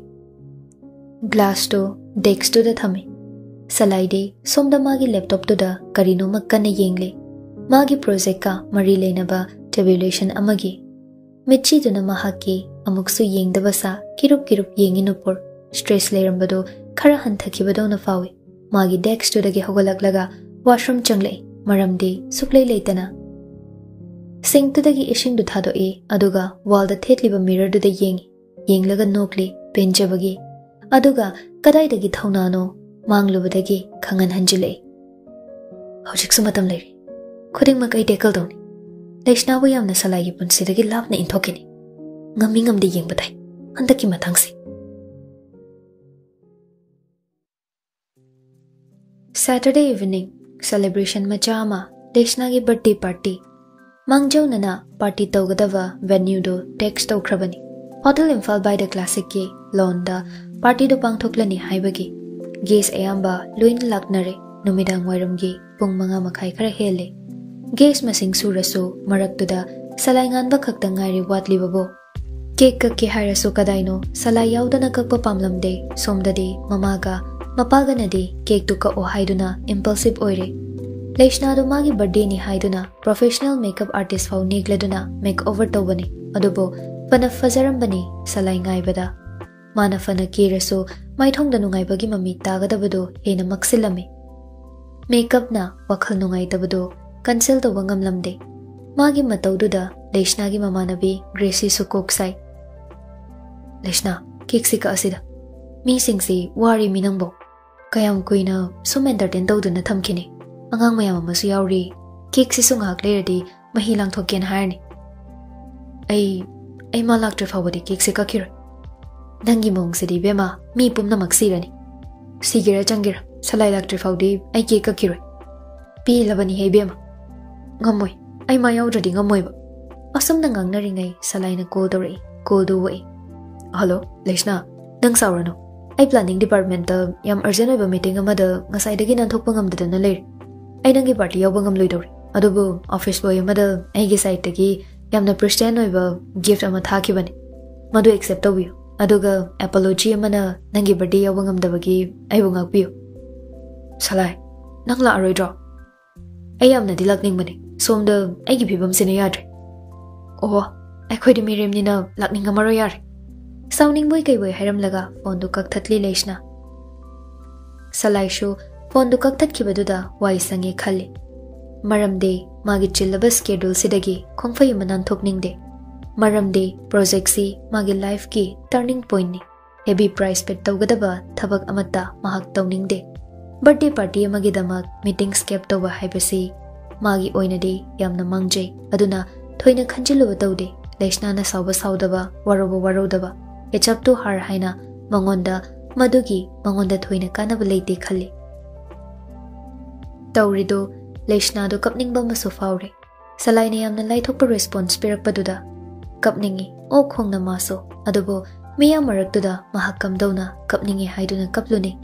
ꯒ꯭ꯂꯥꯁꯇꯨ ꯗꯦꯛꯁꯇꯨꯗ ꯊꯝꯃꯤ꯫ ꯁꯂꯥꯏꯗꯤ ꯁꯣꯝꯗ ꯃꯥꯒꯤ ꯂꯦꯞꯇꯣꯞꯇꯨꯗ ꯀꯔꯤꯅꯣꯃ ꯀꯟꯅ ꯌꯦꯡꯂꯤ꯫ ꯃꯥꯒꯤ ꯄ꯭ꯔꯣꯖꯦꯛꯀ ꯃꯔꯤ ꯂꯩꯅꯕ ꯇ꯭ꯔꯤꯕ꯭ꯌꯨꯂꯦꯁꯟ ꯑꯃꯒꯤ꯫ ꯃꯤꯠꯆꯤꯗꯨꯅ ꯃꯍꯥꯛꯀꯤ ꯑꯃꯨꯛꯁꯨ ꯌꯦꯡꯗꯕ ꯁꯥ ꯀꯤꯔꯨꯞ ꯀꯤꯔꯨꯞ ꯌꯦꯡꯉꯤ ꯅꯨꯄꯨꯔ꯫ ꯁ꯭ꯇ꯭ꯔꯦꯁ ꯂꯩꯔꯝꯕꯗꯨ ꯈꯔ ꯍꯟꯊꯈꯤꯕꯗꯧꯅ ꯐꯥꯎꯏ꯫ ꯃꯥꯒꯤ ꯗꯦꯛꯁꯇꯨꯗꯒꯤ ꯍꯧꯒꯠꯂꯛꯂꯒ ꯋꯥꯁꯔꯨꯝ ꯆꯪꯂꯛꯏ, ꯃꯔꯝꯗꯤ ꯁꯨꯛꯂꯩ ꯂꯩꯇꯅ꯫ ꯁꯤꯡꯛꯇꯨꯗꯒꯤ ꯏꯁꯤꯡꯗꯨ ꯊꯥꯗꯣꯛꯏ, ꯑꯗꯨꯒ ꯋꯥꯜꯗ ꯊꯦꯠꯂꯤꯕ ꯃꯤꯔꯔꯗꯨꯗ ꯌꯦꯡꯉꯤ꯫ ꯌꯦꯡꯂꯒ ꯅꯣꯛꯂꯤ, ꯄꯦꯟꯖꯕꯒꯤ꯫ ꯑꯗꯨꯒ ꯀꯗꯥꯏꯗꯒꯤ ꯊꯧꯅꯥꯅꯣ ꯃꯥꯡꯂꯨꯕꯗꯒꯤ ꯈꯪꯍꯟ ꯍꯟꯖꯤꯜꯂꯛꯏ꯫ ꯍꯧꯖꯤꯛꯁꯨ ꯃꯇꯝ ꯂꯩꯔꯤ꯫ ꯈꯨꯗꯤꯡꯃꯛ ꯑꯩ ꯇꯦꯀꯜ ꯇꯧꯅꯤ꯫ ꯂꯩꯁꯅꯥꯕꯨ ꯌꯥꯝꯅ ꯁꯂꯥꯏꯒꯤ ꯄꯨꯟꯁꯤꯗꯒꯤ ꯂꯥꯞꯅ ꯏꯟꯊꯣꯛꯈꯤꯅꯤ꯫ ꯉꯝꯃꯤ ꯉꯝꯗꯦ ꯌꯦꯡꯕ ꯇꯥꯏ꯫ ꯍꯟꯗꯛꯀꯤ ꯃꯊꯪꯁꯤ꯫ Saturday evening celebration ꯃꯆꯥ ꯑꯃ, ꯂꯩꯁꯅꯥꯒꯤ ꯕꯔꯊꯗꯦ ꯄꯥꯔꯇꯤ꯫ ꯃꯥꯡꯖꯧꯅꯅ ꯄꯥꯔꯇꯤ ꯇꯧꯒꯗꯕ ꯚꯦꯅ꯭ꯌꯨꯗꯨ ꯇꯦꯛꯁ ꯇꯧꯈ꯭ꯔꯕꯅꯤ꯫ ꯍꯣꯇꯦꯜ ꯏꯝꯐꯥꯜ ꯕꯥꯏ ꯗ ꯀ꯭ꯂꯥꯁꯤꯛꯀꯤ ꯂꯣꯟꯗ ꯄꯥꯔꯇꯤꯗꯨ ꯄꯥꯡꯊꯣꯛꯂꯅꯤ ꯍꯥꯏꯕꯒꯤ꯫ ꯒꯦꯁ ꯑꯌꯥꯝꯕ ꯂꯣꯏꯅ ꯂꯥꯛꯅꯔꯦ꯫ ꯅꯨꯃꯤꯗꯥꯡ ꯋꯥꯏꯔꯝꯒꯤ ꯄꯨꯡ ꯃꯉꯥ ꯃꯈꯥꯏ ꯈꯔ ꯍꯦꯜꯂꯦ꯫ ꯒꯦꯁ ꯃꯁꯤꯡ ꯁꯨꯔꯁꯨ ꯃꯔꯛꯇꯨꯗ ꯁꯂꯥꯏ ꯉꯥꯟꯕ ꯈꯛꯇ ꯉꯥꯏꯔꯦ ꯋꯥꯠꯂꯤꯕꯕꯨ꯫ ꯀꯦꯛ ꯀꯛꯀꯦ ꯍꯥꯏꯔꯁꯨ ꯀꯗꯥꯏꯅꯣ ꯁꯂꯥꯏ ꯌꯥꯎꯗꯅ ꯀꯛꯄ ꯄꯥꯝꯂꯝꯗꯦ꯫ ꯁꯣꯝꯗꯗꯤ ꯃꯃꯥꯒ ꯃꯄꯥꯒꯅꯗꯤ ꯀꯦꯛꯇꯨ ꯀꯛꯑꯣ ꯍꯥꯏꯗꯨꯅ ꯏꯝꯄꯜꯁꯤꯞ ꯑꯣꯏꯔꯦ꯫ ꯂꯩꯁꯅꯥꯗꯨ ꯃꯥꯒꯤ ꯕꯔꯊꯗꯦꯅꯤ ꯍꯥꯏꯗꯨꯅ ꯄ꯭ꯔꯣꯐꯦꯁꯅꯦꯜ ꯃꯦꯀꯞ ꯑꯥꯔꯇꯤꯁ ꯐꯥꯎ ꯅꯦꯛꯂꯗꯨꯅ ꯃꯦꯛ ꯑꯣꯚꯔ ꯇꯧꯕꯅꯤ꯫ ꯑꯗꯨꯕꯨ ꯐꯅ ꯐꯖꯔꯝꯕꯅꯤ ꯁꯂꯥꯏ ꯉꯥꯏꯕꯗ꯫ ꯃꯥꯅ ꯐꯅ ꯀꯦꯔꯁꯨ ꯃꯥꯏꯊꯣꯡꯗ ꯅꯨꯡꯉꯥꯏꯕꯒꯤ ꯃꯃꯤ ꯇꯥꯒꯗꯕꯗꯨ ꯍꯦꯟꯅ ꯃꯛꯁꯤꯜꯂꯝꯃꯤ꯫ ꯃꯦꯀꯞꯅ ꯋꯥꯈꯜ ꯅꯨꯡꯉꯥꯏꯇꯕꯗꯨ ꯀꯟꯁꯦꯜ ꯇꯧꯕ ꯉꯝꯂꯝꯗꯦ꯫ ꯃꯥꯒꯤ ꯃꯇꯧꯗꯨꯗ ꯂꯩꯁꯅꯥꯒꯤ ꯃꯃꯥꯟꯅꯕꯤ ꯒ꯭ꯔꯦꯁꯤꯁꯨ ꯀꯣꯛ ꯁꯥꯏ꯫ "ꯂꯩꯁꯅꯥ, ꯀꯦꯛꯁꯤ ꯀꯛꯑꯁꯤꯗ꯫ ꯃꯤꯁꯤꯡꯁꯤ ꯋꯥꯔꯦꯃꯤ ꯅꯪꯕꯣ꯫ ꯀꯌꯥꯝ ꯀꯨꯏꯅ ꯁꯨꯝ ꯑꯦꯟꯇꯔꯇꯦꯟ ꯇꯧꯗꯨꯅ ꯊꯝꯈꯤꯅꯤ? ꯑꯉꯥꯡ ꯃꯌꯥꯝ ꯑꯃꯁꯨ ꯌꯥꯎꯔꯤ꯫ ꯀꯦꯛꯁꯤꯁꯨ ꯉꯥꯏꯍꯥꯛ ꯂꯩꯔꯗꯤ ꯃꯍꯤ ꯂꯥꯡꯊꯣꯛꯀꯦꯅ ꯍꯥꯏꯔꯅꯤ꯫ ꯑꯩ, ꯑꯩ ꯃꯥ ꯂꯥꯛꯇ꯭ꯔꯤ ꯐꯥꯎꯕꯗꯤ ꯀꯦꯛꯁꯦ ꯀꯛꯈꯤꯔꯣꯏ꯫ ꯅꯪꯒꯤ ꯃꯑꯣꯡꯁꯤꯗꯤ ꯏꯕꯦꯝꯃ, ꯃꯤ ꯄꯨꯝꯅꯃꯛ ꯁꯤꯔꯅꯤ꯫ ꯁꯤꯒꯦꯔꯥ ꯆꯪꯒꯦꯔꯥ, ꯁꯂꯥꯏ ꯂꯥꯛꯇ꯭ꯔꯤ ꯐꯥꯎꯗꯤ ꯑꯩ ꯀꯦꯛ ꯀꯛꯈꯤꯔꯣꯏ꯫ ꯄꯦꯜꯂꯕꯅꯤꯍꯦ ꯏꯕꯦꯝꯃ꯫ ꯉꯝꯃꯣꯏ, ꯑꯩ ꯃꯥ ꯌꯥꯎꯗ꯭ꯔꯗꯤ ꯉꯝꯃꯣꯏꯕ꯫" ꯑꯁꯨꯝꯅ ꯉꯥꯡꯅꯔꯤꯉꯩ ꯁꯂꯥꯏꯅ ꯀꯣꯜ ꯇꯧꯔꯛꯏ꯫ ꯀꯣꯜꯗꯨ ꯑꯣꯛꯏ꯫ "ꯍꯜꯂꯣ, ꯂꯩꯁꯅꯥ, ꯅꯪ ꯁꯥꯎꯔꯅꯨ꯫ ꯑꯩ ꯄ꯭ꯂꯥꯅꯤꯡ ꯗꯤꯄꯥꯔꯠꯃꯦꯟꯇ ꯌꯥꯝ ꯑꯔꯖꯦꯟ ꯑꯣꯏꯕ ꯃꯤꯇꯤꯡ ꯑꯃꯗ ꯉꯁꯥꯏꯗꯒꯤ ꯅꯥꯟꯊꯣꯛꯄ ꯉꯝꯗꯗꯅ ꯂꯩꯔꯦ꯫ ꯑꯩ ꯅꯪꯒꯤ ꯄꯥꯔꯇꯤ ꯌꯥꯎꯕ ꯉꯝꯂꯣꯏꯗꯧꯔꯤ꯫ ꯑꯗꯨꯕꯨ ꯑꯣꯐꯤꯁ ꯕꯣꯏ ꯑꯃꯗ ꯑꯩꯒꯤ ꯁꯥꯏꯠꯇꯒꯤ ꯌꯥꯝꯅ ꯄ꯭ꯔꯤꯁꯇꯦꯟ ꯑꯣꯏꯕ ꯒꯤꯐꯠ ꯑꯃ ꯊꯥꯈꯤꯕꯅꯤ꯫ ꯃꯗꯨ ꯑꯦꯛꯁꯦꯞ ꯇꯧꯕꯤꯌꯨ꯫ ꯑꯗꯨꯒ ꯑꯦꯄꯣꯂꯣꯖꯤ ꯑꯃꯅ ꯅꯪꯒꯤ ꯕꯔꯊꯗꯦ ꯌꯥꯎꯕ ꯉꯝꯗꯕꯒꯤ ꯑꯩꯕꯨ ꯉꯥꯛꯄꯤꯌꯨ꯫" "ꯁꯂꯥꯏ, ꯅꯪ ꯂꯥꯛꯑꯔꯣꯏꯗ꯭ꯔꯣ?" ꯑꯩ ꯌꯥꯝꯅꯗꯤ ꯂꯥꯛꯅꯤꯡꯕꯅꯦ꯫ ꯁꯣꯝꯗ ꯑꯩꯒꯤ ꯐꯤꯕꯝꯁꯤꯅ ꯌꯥꯗ꯭ꯔꯦ꯫ ꯑꯣꯍꯣ, ꯑꯩꯈꯣꯏꯗꯤ ꯃꯤꯔꯦꯝꯅꯤꯅ ꯂꯥꯛꯅꯤꯡꯉꯝꯃꯔꯣꯏ ꯌꯥꯔꯦ꯫ ꯁꯥꯎꯅꯤꯡꯕꯣꯏ ꯀꯩꯕꯣꯏ ꯍꯥꯏꯔꯝꯂꯒ ꯐꯣꯟꯗꯨ ꯀꯛꯊꯠꯂꯤ ꯂꯩꯁꯅꯥ꯫ ꯁꯂꯥꯏꯁꯨ ꯐꯣꯟꯗꯨ ꯀꯛꯊꯠꯈꯤꯕꯗꯨꯗ ꯋꯥꯏ ꯁꯪꯉꯦ ꯈꯜꯂꯤ꯫ ꯃꯔꯝꯗꯤ ꯃꯥꯒꯤ ꯆꯤꯜꯂꯕ ꯁ꯭ꯀꯦꯗꯨꯜꯁꯤꯗꯒꯤ ꯈꯣꯡꯐꯩ ꯑꯃ ꯅꯥꯟꯊꯣꯛꯅꯤꯡꯗꯦ꯫ ꯃꯔꯝꯗꯤ ꯄ꯭ꯔꯣꯖꯦꯛꯁꯤ ꯃꯥꯒꯤ ꯂꯥꯏꯐꯀꯤ ꯇꯔꯅꯤꯡ ꯄꯣꯏꯟꯠꯅꯤ꯫ ꯍꯦꯚꯤ ꯄ꯭ꯔꯥꯏꯁ ꯄꯦꯗ ꯇꯧꯒꯗꯕ ꯊꯕꯛ ꯑꯃꯠꯇ ꯃꯍꯥꯛ ꯇꯧꯅꯤꯡꯗꯦ꯫ ꯕꯔꯊꯗꯦ ꯄꯥꯔꯇꯤ ꯑꯃꯒꯤꯗꯃꯛ ꯃꯤꯇꯤꯡ ꯁ꯭ꯀꯦꯞ ꯇꯧꯕ ꯍꯥꯏꯕꯁꯤ ꯃꯥꯒꯤ ꯑꯣꯏꯅꯗꯤ ꯌꯥꯝꯅ ꯃꯥꯡꯖꯩ꯫ ꯑꯗꯨꯅ ꯊꯣꯏꯅ ꯈꯟꯖꯤꯜꯂꯨꯕ ꯇꯧꯗꯦ꯫ ꯂꯩꯁꯅꯥꯅ ꯁꯥꯎꯕ ꯁꯥꯎꯗꯕ, ꯋꯥꯔꯧꯕ ꯋꯥꯔꯧꯗꯕ, it's up to her ꯍꯥꯏꯅ ꯃꯉꯣꯟꯗ ꯃꯗꯨꯒꯤ ꯃꯉꯣꯟꯗ ꯊꯣꯏꯅ ꯀꯥꯟꯅꯕ ꯂꯩꯇꯦ ꯈꯜꯂꯤ꯫ ꯇꯧꯔꯤꯗꯨ ꯂꯩꯁꯅꯥꯗꯨ ꯀꯞꯅꯤꯡꯕ ꯑꯃꯁꯨ ꯐꯥꯎꯔꯦ꯫ ꯁꯂꯥꯏꯅ ꯌꯥꯝꯅ ꯂꯥꯏꯊꯣꯛꯄ ꯔꯦꯁꯄꯣꯟꯁ ꯄꯤꯔꯛꯄꯗꯨꯗ ꯀꯞꯅꯤꯡꯉꯤ ꯑꯣꯛ ꯈꯣꯡꯅ ꯃꯥꯁꯨ꯫ ꯑꯗꯨꯕꯨ ꯃꯤꯌꯥꯝ ꯃꯔꯛꯇꯨꯗ ꯃꯍꯥꯛ ꯀꯝꯗꯧꯅ ꯀꯞꯅꯤꯡꯉꯤ ꯍꯥꯏꯗꯨꯅ ꯀꯞꯂꯨꯅꯤ?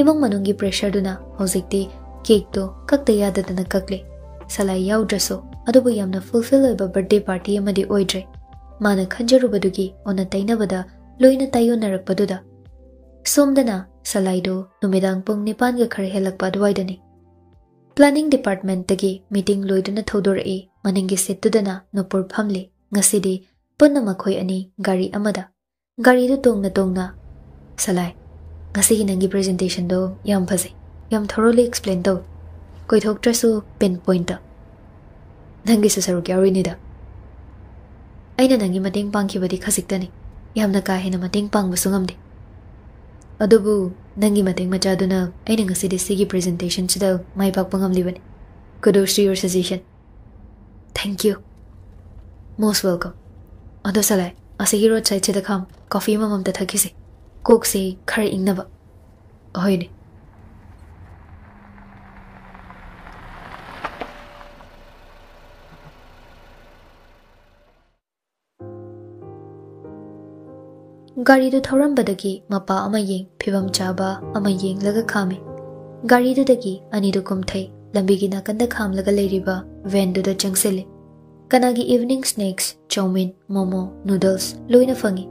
ꯏꯃꯨꯡ ꯃꯅꯨꯡꯒꯤ ꯄ꯭ꯔꯦꯁꯔꯗꯨꯅ ꯍꯧꯖꯤꯛꯇꯤ ꯀꯦꯛꯇꯣ ꯀꯛꯇ ꯌꯥꯗꯗꯅ ꯀꯛꯂꯦ꯫ ꯁꯂꯥꯏ ꯌꯥꯎꯗ꯭ꯔꯁꯨ, ꯑꯗꯨꯕꯨ ꯌꯥꯝꯅ ꯐꯨꯜꯐꯤꯜ ꯑꯣꯏꯕ ꯕꯔꯊꯗꯦ ꯄꯥꯔꯇꯤ ꯑꯃꯗꯤ ꯑꯣꯏꯗ꯭ꯔꯦ꯫ ꯃꯥꯅ ꯈꯟꯖꯔꯨꯕꯗꯨꯒꯤ ꯑꯣꯟꯅ ꯇꯩꯅꯕꯗ ꯂꯣꯏꯅ ꯇꯥꯏꯌꯣꯟꯅꯔꯛꯄꯗꯨꯗ꯫ ꯁꯣꯝꯗꯅ ꯁꯂꯥꯏꯗꯨ ꯅꯨꯃꯤꯗꯥꯡ ꯄꯨꯡ ꯅꯤꯄꯥꯟꯒ ꯈꯔ ꯍꯦꯜꯂꯛꯄ ꯑꯗꯨꯋꯥꯏꯗꯅꯤ꯫ Planning ꯗꯤꯄꯥꯔꯠꯃꯦꯟꯠꯇꯒꯤ meeting ꯂꯣꯏꯗꯨꯅ ꯊꯧꯗꯣꯔꯛꯏ꯫ ꯃꯅꯤꯡꯒꯤ ꯁꯤꯠꯇꯨꯗꯅ ꯅꯨꯄꯨꯔ ꯐꯝꯂꯤ꯫ ꯉꯁꯤꯗꯤ ꯄꯨꯟꯅ ꯃꯈꯣꯏ ꯑꯅꯤ ꯒꯥꯔꯤ ꯑꯃꯗ꯫ ꯒꯥꯔꯤꯗꯨ ꯇꯣꯡꯅ ꯇꯣꯡꯅ, "ꯁꯂꯥꯏ, ꯉꯁꯤꯒꯤ ꯅꯪꯒꯤ ꯄ꯭ꯔꯖꯦꯟꯇꯦꯁꯟꯗꯣ ꯌꯥꯝ ꯐꯖꯩ, ꯌꯥꯝ ꯊꯣꯔꯣꯂꯤ ꯑꯦꯛꯁꯄ꯭ꯂꯦꯟ ꯇꯧꯏ, ꯀꯣꯏꯊꯣꯛꯇ꯭ꯔꯁꯨ ꯄꯤꯟ ꯄꯣꯏꯟꯠꯇ꯫ ꯅꯪꯒꯤꯁꯨ ꯁꯔꯨꯛ ꯌꯥꯎꯔꯤꯅꯤꯗ꯫ ꯑꯩꯅ ꯅꯪꯒꯤ ꯃꯇꯦꯡ ꯄꯥꯡꯈꯤꯕꯗꯤ ꯈꯖꯤꯛꯇꯅꯤ, ꯌꯥꯝꯅ ꯀꯥ ꯍꯦꯟꯅ ꯃꯇꯦꯡ ꯄꯥꯡꯕꯁꯨ ꯉꯝꯗꯦ꯫ ꯑꯗꯨꯕꯨ ꯅꯪꯒꯤ ꯃꯇꯦꯡ ꯃꯆꯥꯗꯨꯅ ꯑꯩꯅ ꯉꯁꯤꯗꯤ ꯁꯤꯒꯤ ꯄ꯭ꯔꯖꯦꯟꯇꯦꯁꯟꯁꯤꯗ ꯃꯥꯏ ꯄꯥꯛꯄ ꯉꯝꯂꯤꯕꯅꯤ꯫ Kudos to your suggestion." "Thank you." "Most welcome." "ꯑꯗꯣ ꯁꯂꯥꯏ, ꯑꯁꯤꯒꯤ ꯔꯣꯗ ꯁꯥꯏꯗꯁꯤꯗ ꯈꯥꯝ, ꯀꯣꯐꯤ ꯑꯃꯃꯝꯇ ꯊꯛꯈꯤꯁꯦ, ꯀꯣꯛꯁꯦ ꯈꯔ ꯏꯪꯅꯕ꯫" "ꯑꯍꯣꯏꯅꯦ꯫" ꯒꯥꯔꯤꯗꯨ ꯊꯧꯔꯝꯕꯗꯒꯤ ꯃꯄꯥ ꯑꯃ ꯌꯦꯡ, ꯐꯤꯕꯝ ꯆꯥꯕ ꯑꯃ ꯌꯦꯡꯂꯒ ꯈꯥꯝꯃꯤ꯫ ꯒꯥꯔꯤꯗꯨꯗꯒꯤ ꯑꯅꯤꯗꯨ ꯀꯨꯝꯊꯩ, ꯂꯝꯕꯤꯒꯤ ꯅꯥꯀꯟꯗ ꯈꯥꯝꯂꯒ ꯂꯩꯔꯤꯕ ꯚꯦꯟꯗꯨꯗ ꯆꯪꯁꯤꯜꯂꯤ꯫ ꯀꯅꯥꯒꯤ ꯏꯚꯤꯅꯤꯡ ꯁ꯭ꯅꯦꯛꯁ, ꯆꯧꯃꯤꯟ, ꯃꯣꯃꯣ, ꯅꯨꯗꯜꯁ ꯂꯣꯏꯅ ꯐꯪꯏ꯫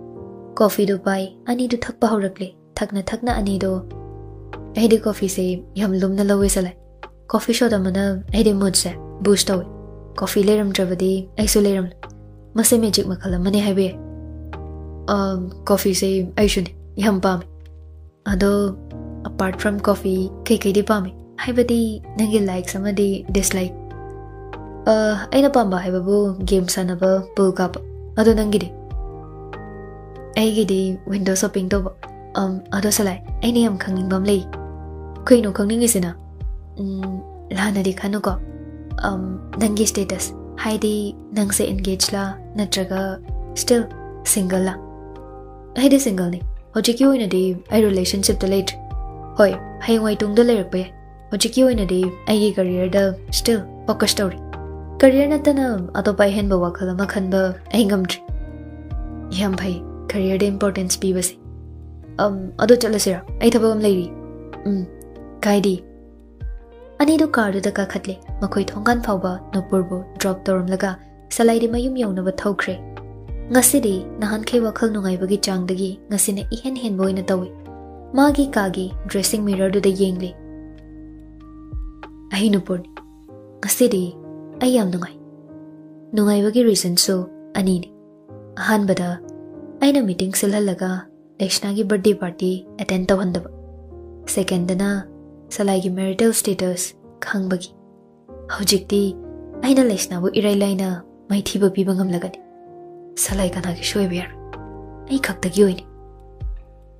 ꯀꯣꯐꯤꯗꯨ ꯄꯥꯏ, ꯑꯅꯤꯗꯨ ꯊꯛꯄ ꯍꯧꯔꯛꯂꯦ꯫ ꯊꯛꯅ ꯊꯛꯅ ꯑꯅꯤꯗꯨ, "ꯑꯩꯗꯤ ꯀꯣꯐꯤꯁꯦ ꯌꯥꯝ ꯂꯨꯝꯅ ꯂꯧꯋꯦ ꯁꯂꯥꯏ꯫ Coffee shot ꯑꯃꯅ ꯑꯩꯗꯤ moodꯁꯦ boost ꯇꯧꯋꯤ꯫ Coffee ꯂꯩꯔꯝꯗ꯭ꯔꯕꯗꯤ ꯑꯩꯁꯨ ꯂꯩꯔꯝꯂꯣꯏ꯫ ꯃꯁꯤ magic ꯃꯈꯜ ꯑꯃꯅꯤ ꯍꯥꯏꯕ ꯌꯥꯏ꯫ ꯑꯝ, coffeeꯁꯦ ꯑꯩꯁꯨꯅꯦ ꯌꯥꯝ ꯄꯥꯝꯃꯤ꯫ ꯑꯗꯣ, apart from coffee, ꯀꯩꯀꯩꯗꯤ ꯄꯥꯝꯃꯤ? ꯍꯥꯏꯕꯗꯤ ꯅꯪꯒꯤ likes ꯑꯃꯗꯤ dislike꯫ ꯑ, ꯑꯩꯅ ꯄꯥꯝꯕ ꯍꯥꯏꯕꯕꯨ game ꯁꯥꯟꯅꯕ, pool ꯀꯥꯞꯄ꯫ ꯑꯗꯣ ꯅꯪꯒꯤꯗꯤ? ꯑꯩꯒꯤꯗꯤ window shopping ꯇꯧꯕ꯫ ꯑꯝ, ꯑꯗꯣ ꯁꯂꯥꯏ, ꯑꯩꯅ ꯌꯥꯝ ꯈꯪꯅꯤꯡꯕ ꯑꯃ ꯂꯩ꯫ ꯀꯩꯅꯣ ꯈꯪꯅꯤꯡꯉꯤꯁꯤꯅ? ꯎꯝ, ꯂꯥꯟꯅꯗꯤ ꯈꯟꯅꯨꯀꯣ꯫ ꯑꯝ, ꯅꯪꯒꯤ status, ꯍꯥꯏꯗꯤ ꯅꯪꯁꯦ engaged ꯂꯥ ꯅꯠꯇ꯭ꯔꯒ still single ꯂꯥ? ꯑꯩꯗꯤ singleꯅꯤ꯫ ꯍꯧꯖꯤꯛꯀꯤ ꯑꯣꯏꯅꯗꯤ ꯑꯩ relationshipꯇ ꯂꯩꯇ꯭ꯔꯤ꯫ ꯍꯣꯏ, ꯍꯌꯦꯡꯋꯥꯏ ꯇꯨꯡꯗ ꯂꯩꯔꯛꯄ ꯌꯥꯏ꯫ ꯍꯧꯖꯤꯛꯀꯤ ꯑꯣꯏꯅꯗꯤ ꯑꯩꯒꯤ careerꯗ still focus ꯇꯧꯔꯤ꯫ Career ꯅꯠꯇꯅ ꯑꯇꯣꯞꯄ ꯑꯍꯦꯟꯕ ꯋꯥꯈꯜ ꯑꯃ ꯈꯟꯕ ꯑꯩ ꯉꯝꯗ꯭ꯔꯤ꯫ ꯌꯥꯝ ꯐꯩ, careerꯗ importance ꯄꯤꯕꯁꯦ꯫ ꯑꯝ, ꯑꯗꯣ ꯆꯠꯂꯁꯤꯔꯥ? ꯑꯩ ꯊꯕꯛ ꯑꯃ ꯂꯩꯔꯤ꯫ ꯎꯝ, ꯀꯥꯏꯗꯦ꯫ ꯑꯅꯤꯗꯨ carꯗꯨꯗ ꯀꯥꯈꯠꯂꯦ꯫ ꯃꯈꯣꯏ ꯊꯣꯡꯒꯥꯟ ꯐꯥꯎꯕ ꯅꯨꯄꯨꯔꯕꯨ drop ꯇꯧꯔꯝꯂꯒ ꯁꯂꯥꯏꯗꯤ ꯃꯌꯨꯝ ꯌꯧꯅꯕ ꯊꯧꯈ꯭ꯔꯦ꯫ ꯉꯁꯤꯗꯤ ꯅꯍꯥꯟꯈꯩ ꯋꯥꯈꯜ ꯅꯨꯡꯉꯥꯏꯕꯒꯤ ꯆꯥꯡꯗꯒꯤ ꯉꯁꯤꯅ ꯏꯍꯦꯟ ꯍꯦꯟꯕ ꯑꯣꯏꯅ ꯇꯧꯏ꯫ ꯃꯥꯒꯤ ꯀꯥꯒꯤ dressing mirrorꯗꯨꯗ ꯌꯦꯡꯂꯦ꯫ ꯑꯩ ꯅꯨꯄꯨꯔꯅꯤ꯫ ꯉꯁꯤꯗꯤ ꯑꯩ ꯌꯥꯝ ꯅꯨꯡꯉꯥꯏ꯫ ꯅꯨꯡꯉꯥꯏꯕꯒꯤ reasonꯁꯨ ꯑꯅꯤꯅꯤ꯫ ꯑꯍꯥꯟꯕꯗ, ꯑꯩꯅ meeting ꯁꯤꯜꯍꯜꯂꯒ ꯂꯩꯁꯅꯥꯒꯤ birthday party attend ꯇꯧꯍꯟꯗꯕ꯫ Secondꯗꯅ ꯁꯂꯥꯏꯒꯤ marital status ꯈꯪꯕꯒꯤ꯫ ꯍꯧꯖꯤꯛꯇꯤ ꯑꯩꯅ ꯂꯩꯁꯅꯥꯕꯨ ꯏꯔꯥꯏ ꯂꯥꯏꯅ ꯃꯥꯏꯊꯤꯕ ꯄꯤꯕ ꯉꯝꯂꯒꯅꯤ꯫ ꯁꯂꯥꯏ ꯀꯅꯥꯒꯤꯁꯨ ꯑꯣꯏꯕ ꯌꯥꯔꯣꯏ, ꯑꯩ ꯈꯛꯇꯒꯤ ꯑꯣꯏꯅꯤ꯫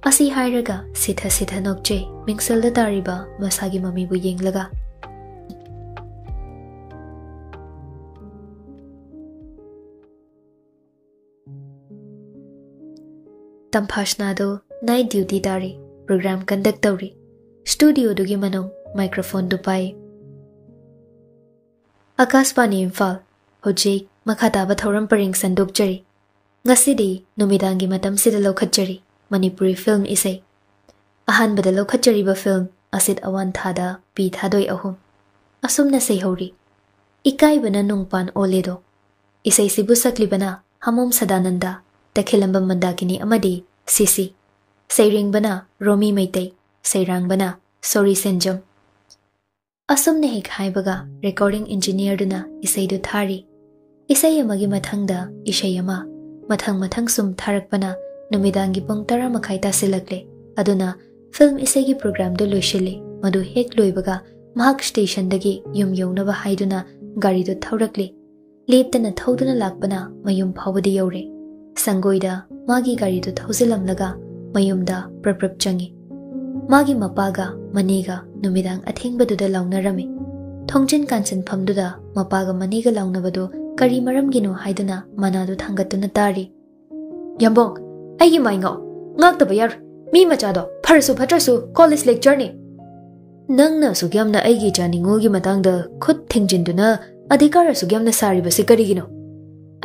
ꯑꯁꯤ ꯍꯥꯏꯔꯒ ꯁꯤꯊ ꯁꯤꯊ ꯅꯣꯛꯆꯩ, ꯃꯤꯡꯁꯦꯜꯗ ꯇꯥꯔꯤꯕ ꯃꯁꯥꯒꯤ ꯃꯃꯤꯕꯨ ꯌꯦꯡꯂꯒ꯫ ꯇꯝꯐꯥꯁꯅꯥꯗꯣ night duty ꯇꯥꯔꯤ, program conduct ꯇꯧꯔꯤ꯫ Studioꯗꯨꯒꯤ ꯃꯅꯨꯡ microphoneꯗꯨ ꯄꯥꯏ꯫ ꯑꯀꯥꯁꯕꯥꯅꯤ ꯏꯝꯐꯥꯜ, ꯍꯧꯖꯤꯛ ꯃꯈꯥ ꯇꯥꯕ ꯊꯧꯔꯝ ꯄꯔꯦꯡ ꯁꯟꯗꯣꯛꯆꯔꯤ꯫ ꯉꯁꯤꯗꯤ ꯅꯨꯃꯤꯗꯥꯡꯒꯤ ꯃꯇꯝꯁꯤꯗ ꯂꯧꯈꯠꯆꯔꯤ ꯃꯅꯤꯄꯨꯔꯤ film ꯏꯁꯩ꯫ ꯑꯍꯥꯟꯕꯗ ꯂꯧꯈꯠꯆꯔꯤꯕ film ꯑꯁꯤꯠ ꯑꯋꯥꯟ ꯊꯥꯗ ꯄꯤ ꯊꯥꯗꯣꯏ ꯑꯍꯨꯝ꯫ ꯑꯁꯨꯝꯅ ꯁꯩꯍꯧꯔꯤ꯫ ꯏꯀꯥꯏꯕꯅ ꯅꯨꯡꯄꯥꯟ ꯑꯣꯜꯂꯦꯗꯣ꯫ ꯏꯁꯩꯁꯤꯕꯨ ꯁꯛꯂꯤꯕꯅ ꯍꯃꯣꯝ ꯁꯗꯥꯅꯟꯗ, ꯇꯈꯦꯂꯝꯕꯝ ꯃꯟꯗꯥꯀꯤꯅꯤ ꯑꯃꯗꯤ ꯁꯤꯁꯤ꯫ ꯁꯩꯔꯦꯡꯕꯅ ꯔꯣꯃꯤ ꯃꯩꯇꯩ, ꯁꯩꯔꯥꯡꯕꯅ ꯁꯣꯔꯤ ꯁꯦꯟꯖꯝ꯫ ꯑꯁꯨꯝꯅ ꯍꯦꯛ ꯍꯥꯏꯕꯒ recording engineerꯗꯨꯅ ꯏꯁꯩꯗꯨ ꯊꯥꯔꯤ꯫ ꯏꯁꯩ ꯑꯃꯒꯤ ꯃꯊꯪꯗ ꯏꯁꯩ ꯑꯃ, ꯃꯊꯪ ꯃꯊꯪ ꯁꯨꯝ ꯊꯥꯔꯛꯄꯅ ꯅꯨꯃꯤꯗꯥꯡꯒꯤ ꯄꯨꯡ ꯇꯔꯥ ꯃꯈꯥꯏ ꯇꯥꯁꯤꯜꯂꯛꯂꯦ꯫ ꯑꯗꯨꯅ film ꯏꯁꯩꯒꯤ programꯗꯨ ꯂꯣꯏꯁꯤꯜꯂꯤ꯫ ꯃꯗꯨ ꯍꯦꯛ ꯂꯣꯏꯕꯒ ꯃꯍꯥꯛ stationꯗꯒꯤ ꯌꯨꯝ ꯌꯧꯅꯕ ꯍꯥꯏꯗꯨꯅ ꯒꯥꯔꯤꯗꯨ ꯊꯧꯔꯛꯂꯤ꯫ ꯂꯦꯞꯇꯅ ꯊꯧꯗꯨꯅ ꯂꯥꯛꯄꯅ ꯃꯌꯨꯝ ꯐꯥꯎꯕꯗꯤ ꯌꯧꯔꯦ꯫ ꯁꯪꯒꯣꯏꯗ ꯃꯥꯒꯤ ꯒꯥꯔꯤꯗꯨ ꯊꯧꯖꯤꯜꯂꯝꯂꯒ ꯃꯌꯨꯝꯗ ꯄ꯭ꯔꯞ ꯄ꯭ꯔꯞ ꯆꯪꯉꯤ꯫ ꯃꯥꯒꯤ ꯃꯄꯥꯒ ꯃꯅꯦꯒ ꯅꯨꯃꯤꯗꯥꯡ ꯑꯊꯦꯡꯕꯗꯨꯗ ꯂꯥꯎꯅꯔꯝꯃꯤ꯫ ꯊꯣꯡꯖꯤꯟ ꯀꯥꯟꯆꯟꯐꯝꯗꯨꯗ ꯃꯄꯥꯒ ꯃꯅꯦꯒ ꯂꯥꯎꯅꯕꯗꯨ ꯀꯔꯤ ꯃꯔꯝꯒꯤꯅꯣ ꯍꯥꯏꯗꯨꯅ ꯃꯅꯥꯗꯨ ꯊꯥꯡꯒꯠꯇꯨꯅ ꯇꯥꯔꯤ꯫ "ꯌꯥꯝꯕꯣꯡ, ꯑꯩꯒꯤ ꯃꯥꯏ ꯉꯥꯛꯑꯣ, ꯉꯥꯛꯇꯕ ꯌꯥꯔꯣꯏ꯫ ꯃꯤ ꯃꯆꯥꯗꯣ ꯐꯔꯁꯨ ꯐꯠꯇ꯭ꯔꯁꯨ college lectureꯅꯤ꯫ ꯅꯪꯅ ꯑꯁꯨꯛ ꯌꯥꯝꯅ ꯑꯩꯒꯤ ꯏꯆꯥ ꯅꯤꯉꯣꯜꯒꯤ ꯃꯇꯥꯡꯗ ꯈꯨꯠ ꯊꯤꯡꯖꯤꯟꯗꯨꯅ ꯑꯙꯤꯀꯥꯔ ꯑꯁꯨꯛ ꯌꯥꯝꯅ ꯁꯥꯔꯤꯕꯁꯤ ꯀꯔꯤꯒꯤꯅꯣ?"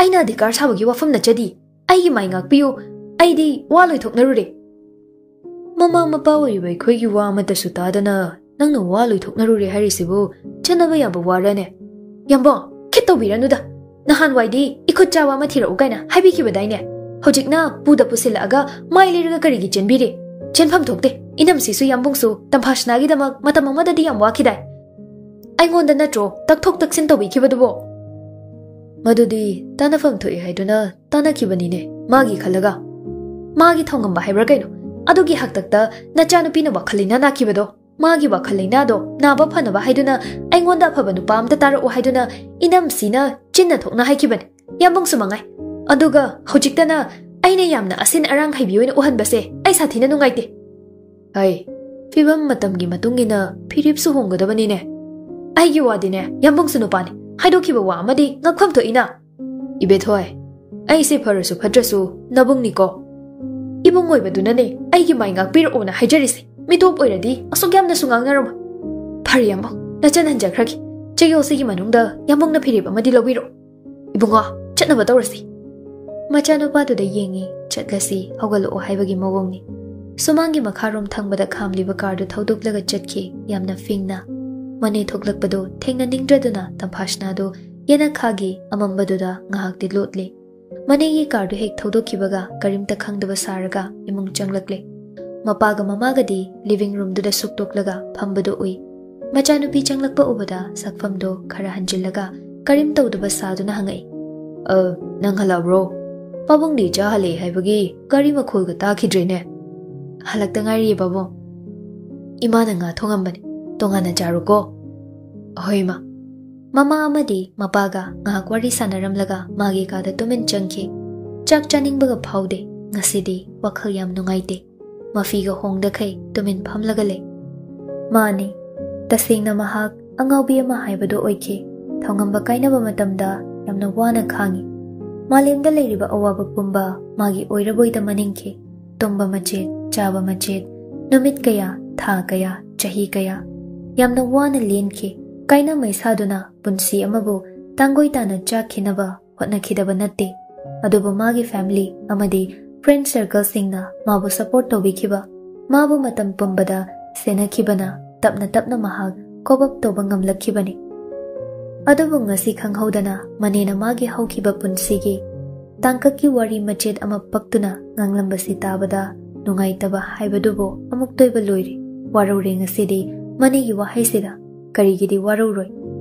"ꯑꯩꯅ ꯑꯙꯤꯀꯥꯔ ꯁꯥꯕꯒꯤ ꯋꯥꯐꯝ ꯅꯠꯆꯗꯤ꯫ ꯑꯩꯒꯤ ꯃꯥꯏ ꯉꯥꯛꯄꯤꯌꯨ꯫ ꯑꯩꯗꯤ ꯋꯥ ꯂꯣꯏꯊꯣꯛꯅꯔꯨꯔꯦ꯫" "ꯃꯃꯥ ꯃꯄꯥ ꯑꯣꯏꯔꯤꯕ ꯑꯩꯈꯣꯏꯒꯤ ꯋꯥ ꯑꯃꯠꯇꯁꯨ ꯇꯥꯗꯅ ꯅꯪꯅ ꯋꯥ ꯂꯣꯏꯊꯣꯛꯅꯔꯨꯔꯦ ꯍꯥꯏꯔꯤꯁꯤꯕꯨ ꯆꯠꯅꯕ ꯌꯥꯕ ꯋꯥꯔꯅꯦ?" "ꯌꯥꯝꯕꯣꯡ, ꯈꯤꯠ ꯇꯧꯕꯤꯔꯅꯨꯗ꯫ ꯅꯍꯥꯟꯋꯥꯏꯗꯤ ꯏꯈꯨꯠ ꯆꯥꯕ ꯑꯃ ꯊꯤꯔꯛꯎ ꯀꯥꯏꯅ ꯍꯥꯏꯕꯤꯈꯤꯕꯗꯥꯏꯅꯦ? ꯍꯧꯖꯤꯛꯅ ꯄꯨꯗ ꯄꯨꯁꯤꯜꯂꯛꯑꯒ ꯃꯥꯏ ꯂꯩꯔꯒ ꯀꯔꯤꯒꯤ ꯆꯦꯟꯕꯤꯔꯤ? ꯆꯦꯟꯐꯝ ꯊꯣꯛꯇꯦ꯫ ꯏꯅꯝꯁꯤꯁꯨ ꯌꯥꯝꯕꯨꯡꯁꯨ ꯇꯝꯐꯥꯁꯅꯥꯒꯤꯗꯃꯛ ꯃꯇꯝ ꯑꯃꯗꯗꯤ ꯌꯥꯝ ꯋꯥꯈꯤꯗꯥꯏ? ꯑꯩꯉꯣꯟꯗ ꯅꯠꯇ꯭ꯔꯣ ꯇꯛꯊꯣꯛ ꯇꯛꯁꯤꯟ ꯇꯧꯕꯤꯈꯤꯕꯗꯨꯕꯣ?" "ꯃꯗꯨꯗꯤ ꯇꯥꯟꯅꯐꯝ ꯊꯣꯛꯏ ꯍꯥꯏꯗꯨꯅ ꯇꯥꯟꯅꯈꯤꯕꯅꯤꯅꯦ, ꯃꯥꯒꯤ ꯈꯜꯂꯒ꯫" "ꯃꯥꯒꯤ ꯊꯧꯉꯝꯕ ꯍꯥꯏꯕ꯭ꯔꯥ ꯀꯩꯅꯣ? ꯑꯗꯨꯒꯤ ꯍꯥꯛꯇꯛꯇ ꯅꯆꯥꯅꯨꯄꯤꯅ ꯋꯥꯈꯜ ꯂꯩꯅꯥ ꯅꯥꯈꯤꯕꯗꯣ꯫ ꯃꯥꯒꯤ ꯋꯥꯈꯜ ꯂꯩꯅꯥꯗꯣ ꯅꯥꯕ ꯐꯅꯕ ꯍꯥꯏꯗꯨꯅ ꯑꯩꯉꯣꯟꯗ ꯑꯐꯕ ꯅꯨꯄꯥ ꯑꯝꯇ ꯇꯥꯔꯛꯎ ꯍꯥꯏꯗꯨꯅ ꯏꯅꯝꯁꯤꯅ ꯆꯤꯟꯅ ꯊꯣꯛꯅ ꯍꯥꯏꯈꯤꯕꯅꯤ, ꯌꯥꯝꯕꯨꯡꯁꯨ ꯃꯉꯥꯏ꯫ ꯑꯗꯨꯒ ꯍꯧꯖꯤꯛꯇꯅ ꯑꯩꯅ ꯌꯥꯝꯅ ꯑꯁꯤꯟ ꯑꯔꯥꯡ ꯍꯩꯕꯤ ꯑꯣꯏꯅ ꯎꯍꯟꯕꯁꯦ ꯑꯩ ꯁꯥꯊꯤꯅ ꯅꯨꯡꯉꯥꯏꯇꯦ꯫" "ꯍꯩ, ꯐꯤꯕꯝ ꯃꯇꯝꯒꯤ ꯃꯇꯨꯡ ꯏꯟꯅ ꯐꯤꯔꯦꯞꯁꯨ ꯍꯣꯡꯒꯗꯕꯅꯤꯅꯦ꯫ ꯑꯩꯒꯤ ꯋꯥꯗꯤꯅꯦ, ꯌꯥꯝꯕꯨꯡꯁꯨ ꯅꯨꯄꯥꯅꯤ, ꯍꯥꯏꯗꯣꯛꯈꯤꯕ ꯋꯥ ꯑꯃꯗꯤ ꯉꯛꯐꯝ ꯊꯣꯛꯏꯅ꯫ ꯏꯕꯦꯊꯣꯏ, ꯑꯩꯁꯦ ꯐꯔꯁꯨ ꯐꯠꯇ꯭ꯔꯁꯨ ꯅꯕꯨꯡꯅꯤꯀꯣ꯫ ꯏꯕꯨꯡ ꯑꯣꯏꯕꯗꯨꯅꯅꯦ ꯑꯩꯒꯤ ꯃꯥꯏ ꯉꯥꯛꯄꯤꯔꯛꯑꯣꯅ ꯍꯥꯏꯖꯔꯤꯁꯦ꯫ ꯃꯤꯇꯣꯞ ꯑꯣꯏꯔꯗꯤ ꯑꯁꯨꯛ ꯌꯥꯝꯅꯁꯨ ꯉꯥꯡꯅꯔꯝꯃꯣꯏ꯫ ꯐꯔꯦ ꯌꯥꯝꯕꯨꯡ, ꯅꯆꯟ ꯍꯟꯖꯈ꯭ꯔꯒꯦ꯫ ꯆꯌꯣꯜꯁꯤꯒꯤ ꯃꯅꯨꯡꯗ ꯌꯥꯝꯕꯨꯡꯅ ꯐꯤꯔꯦꯞ ꯑꯃꯗꯤ ꯂꯧꯕꯤꯔꯛꯑꯣ꯫ ꯏꯕꯨꯡꯉꯣ, ꯆꯠꯅꯕ ꯇꯧꯔꯁꯤ꯫" ꯃꯆꯥꯅꯨꯄꯥꯗꯨꯗ ꯌꯦꯡꯉꯤ, "ꯆꯠꯂꯁꯤ, ꯍꯧꯒꯠꯂꯛꯑꯣ" ꯍꯥꯏꯕꯒꯤ ꯃꯑꯣꯡꯅꯤ꯫ ꯁꯨꯃꯥꯡꯒꯤ ꯃꯈꯥꯔꯣꯝ ꯊꯪꯕꯗ ꯈꯥꯝꯂꯤꯕ ꯀꯥꯔꯗꯨ ꯊꯧꯗꯣꯛꯂꯒ ꯆꯠꯈꯤ, ꯌꯥꯝꯅ ꯐꯤꯡꯅ꯫ ꯃꯅꯦ ꯊꯣꯛꯂꯛꯄꯗꯨ ꯊꯦꯡꯅꯅꯤꯡꯗ꯭ꯔꯗꯨꯅ ꯇꯝꯐꯥꯁꯅꯥꯗꯨ ꯌꯦꯅꯈꯥꯒꯤ ꯑꯃꯝꯕꯗꯨꯗ ꯉꯥꯏꯍꯥꯛꯇꯤ ꯂꯣꯠꯂꯤ꯫ ꯃꯅꯦꯒꯤ ꯀꯥꯔꯗꯨ ꯍꯦꯛ ꯊꯧꯗꯣꯛꯈꯤꯕꯒ ꯀꯔꯤꯝꯇ ꯈꯪꯗꯕ ꯁꯥꯔꯒ ꯏꯃꯨꯡ ꯆꯪꯂꯛꯂꯦ꯫ ꯃꯄꯥꯒ ꯃꯃꯥꯒꯗꯤ living roomꯗꯨꯗ ꯁꯨꯛꯇꯣꯛꯂꯒ ꯐꯝꯕꯗꯨ ꯎꯏ꯫ ꯃꯆꯥꯅꯨꯄꯤ ꯆꯪꯂꯛꯄ ꯎꯕꯗ ꯁꯛꯐꯝꯗꯣ ꯈꯔ ꯍꯟꯖꯤꯜꯂꯒ ꯀꯔꯤꯝ ꯇꯧꯗꯕ ꯁꯥꯗꯨꯅ ꯍꯪꯉꯛꯏ꯫ "ꯑ, ꯅꯪ ꯍꯜꯂꯛꯑꯕ꯭ꯔꯣ? ꯄꯥꯕꯨꯡꯗꯤ ꯆꯥ ꯍꯜꯂꯛꯑꯦ ꯍꯥꯏꯕꯒꯤ ꯒꯥꯔꯤ ꯃꯈꯣꯜꯒ ꯇꯥꯈꯤꯗ꯭ꯔꯦꯅꯦ꯫" "ꯍꯜꯂꯛꯇ ꯉꯥꯏꯔꯤꯌꯦ ꯄꯥꯕꯨꯡ꯫ ꯏꯃꯥꯅ ꯉꯥ ꯊꯣꯡꯉꯝꯕꯅꯦ, ꯇꯣꯉꯥꯟꯅ ꯆꯥꯔꯣꯀꯣ꯫" "ꯑꯍꯣꯏ ꯏꯃꯥ꯫" ꯃꯃꯥ ꯑꯃꯗꯤ ꯃꯄꯥꯒ ꯉꯥꯏꯍꯥꯛ ꯋꯥꯔꯤ ꯁꯥꯟꯅꯔꯝꯂꯒ ꯃꯥꯒꯤ ꯀꯥꯗ ꯇꯨꯃꯤꯟ ꯆꯪꯈꯤ꯫ ꯆꯥꯛ ꯆꯥꯅꯤꯡꯕꯒ ꯐꯥꯎꯗꯦ꯫ ꯉꯁꯤꯗꯤ ꯋꯥꯈꯜ ꯌꯥꯝ ꯅꯨꯡꯉꯥꯏꯇꯦ꯫ ꯃꯐꯤꯒ ꯍꯣꯡꯗꯈꯩ ꯇꯨꯃꯤꯟ ꯐꯝꯂꯒ ꯂꯩ꯫ ꯃꯥꯅꯤ, ꯇꯁꯦꯡꯅ ꯃꯍꯥꯛ ꯑꯉꯥꯎꯕꯤ ꯑꯃ ꯍꯥꯏꯕꯗꯨ ꯑꯣꯏꯈꯤ꯫ ꯊꯧꯉꯝꯕ ꯀꯥꯏꯅꯕ ꯃꯇꯝꯗ ꯌꯥꯝꯅ ꯋꯥꯅ ꯈꯥꯡꯉꯤ꯫ ꯃꯥꯂꯦꯝꯗ ꯂꯩꯔꯤꯕ ꯑꯋꯥꯕ ꯄꯨꯝꯕ ꯃꯥꯒꯤ ꯑꯣꯏꯔꯕꯣꯏꯗ ꯃꯅꯤꯡꯈꯤ꯫ ꯇꯨꯝꯕ ꯃꯆꯦꯠ, ꯆꯥꯕ ꯃꯆꯦꯠ, ꯅꯨꯃꯤꯠ ꯀꯌꯥ, ꯊꯥ ꯀꯌꯥ, ꯆꯍꯤ ꯀꯌꯥ ꯌꯥꯝꯅ ꯋꯥꯅ ꯂꯦꯟꯈꯤ꯫ ꯀꯥꯏꯅ ꯃꯩꯁꯥꯗꯨꯅ ꯄꯨꯟꯁꯤ ꯑꯃꯕꯨ ꯇꯥꯡꯒꯣꯏ ꯇꯥꯅ ꯆꯥꯛꯈꯤꯅꯕ ꯍꯣꯠꯅꯈꯤꯗꯕ ꯅꯠꯇꯦ꯫ ꯑꯗꯨꯕꯨ ꯃꯥꯒꯤ family ꯑꯃꯗꯤ friend circleꯁꯤꯡꯅ ꯃꯥꯕꯨ support ꯇꯧꯕꯤꯈꯤꯕ, ꯃꯥꯕꯨ ꯃꯇꯝ ꯄꯨꯝꯕꯗ ꯁꯦꯟꯅꯈꯤꯕꯅ ꯇꯞꯅ ꯇꯞꯅ ꯃꯍꯥꯛ cope up ꯇꯧꯕ ꯉꯝꯂꯛꯈꯤꯕꯅꯤ꯫ ꯑꯗꯨꯕꯨ ꯉꯁꯤ ꯈꯪꯍꯧꯗꯅ ꯃꯅꯦꯅ ꯃꯥꯒꯤ ꯍꯧꯈꯤꯕ ꯄꯨꯟꯁꯤꯒꯤ ꯇꯥꯡꯀꯛꯀꯤ ꯋꯥꯔꯤ ꯃꯆꯦꯠ ꯑꯃ ꯄꯛꯇꯨꯅ ꯉꯥꯡꯂꯝꯕꯁꯤ ꯇꯥꯕꯗ ꯅꯨꯡꯉꯥꯏꯇꯕ ꯍꯥꯏꯕꯗꯨꯕꯨ ꯑꯃꯨꯛꯇꯣꯏꯕ ꯂꯣꯏꯔꯦ꯫ ꯋꯥꯔꯧꯔꯦ ꯉꯁꯤꯗꯤ ꯃꯅꯦꯒꯤ ꯋꯥꯍꯩꯁꯤꯗ꯫ ꯀꯔꯤꯒꯤꯗꯤ ꯋꯥꯔꯧꯔꯣꯏ?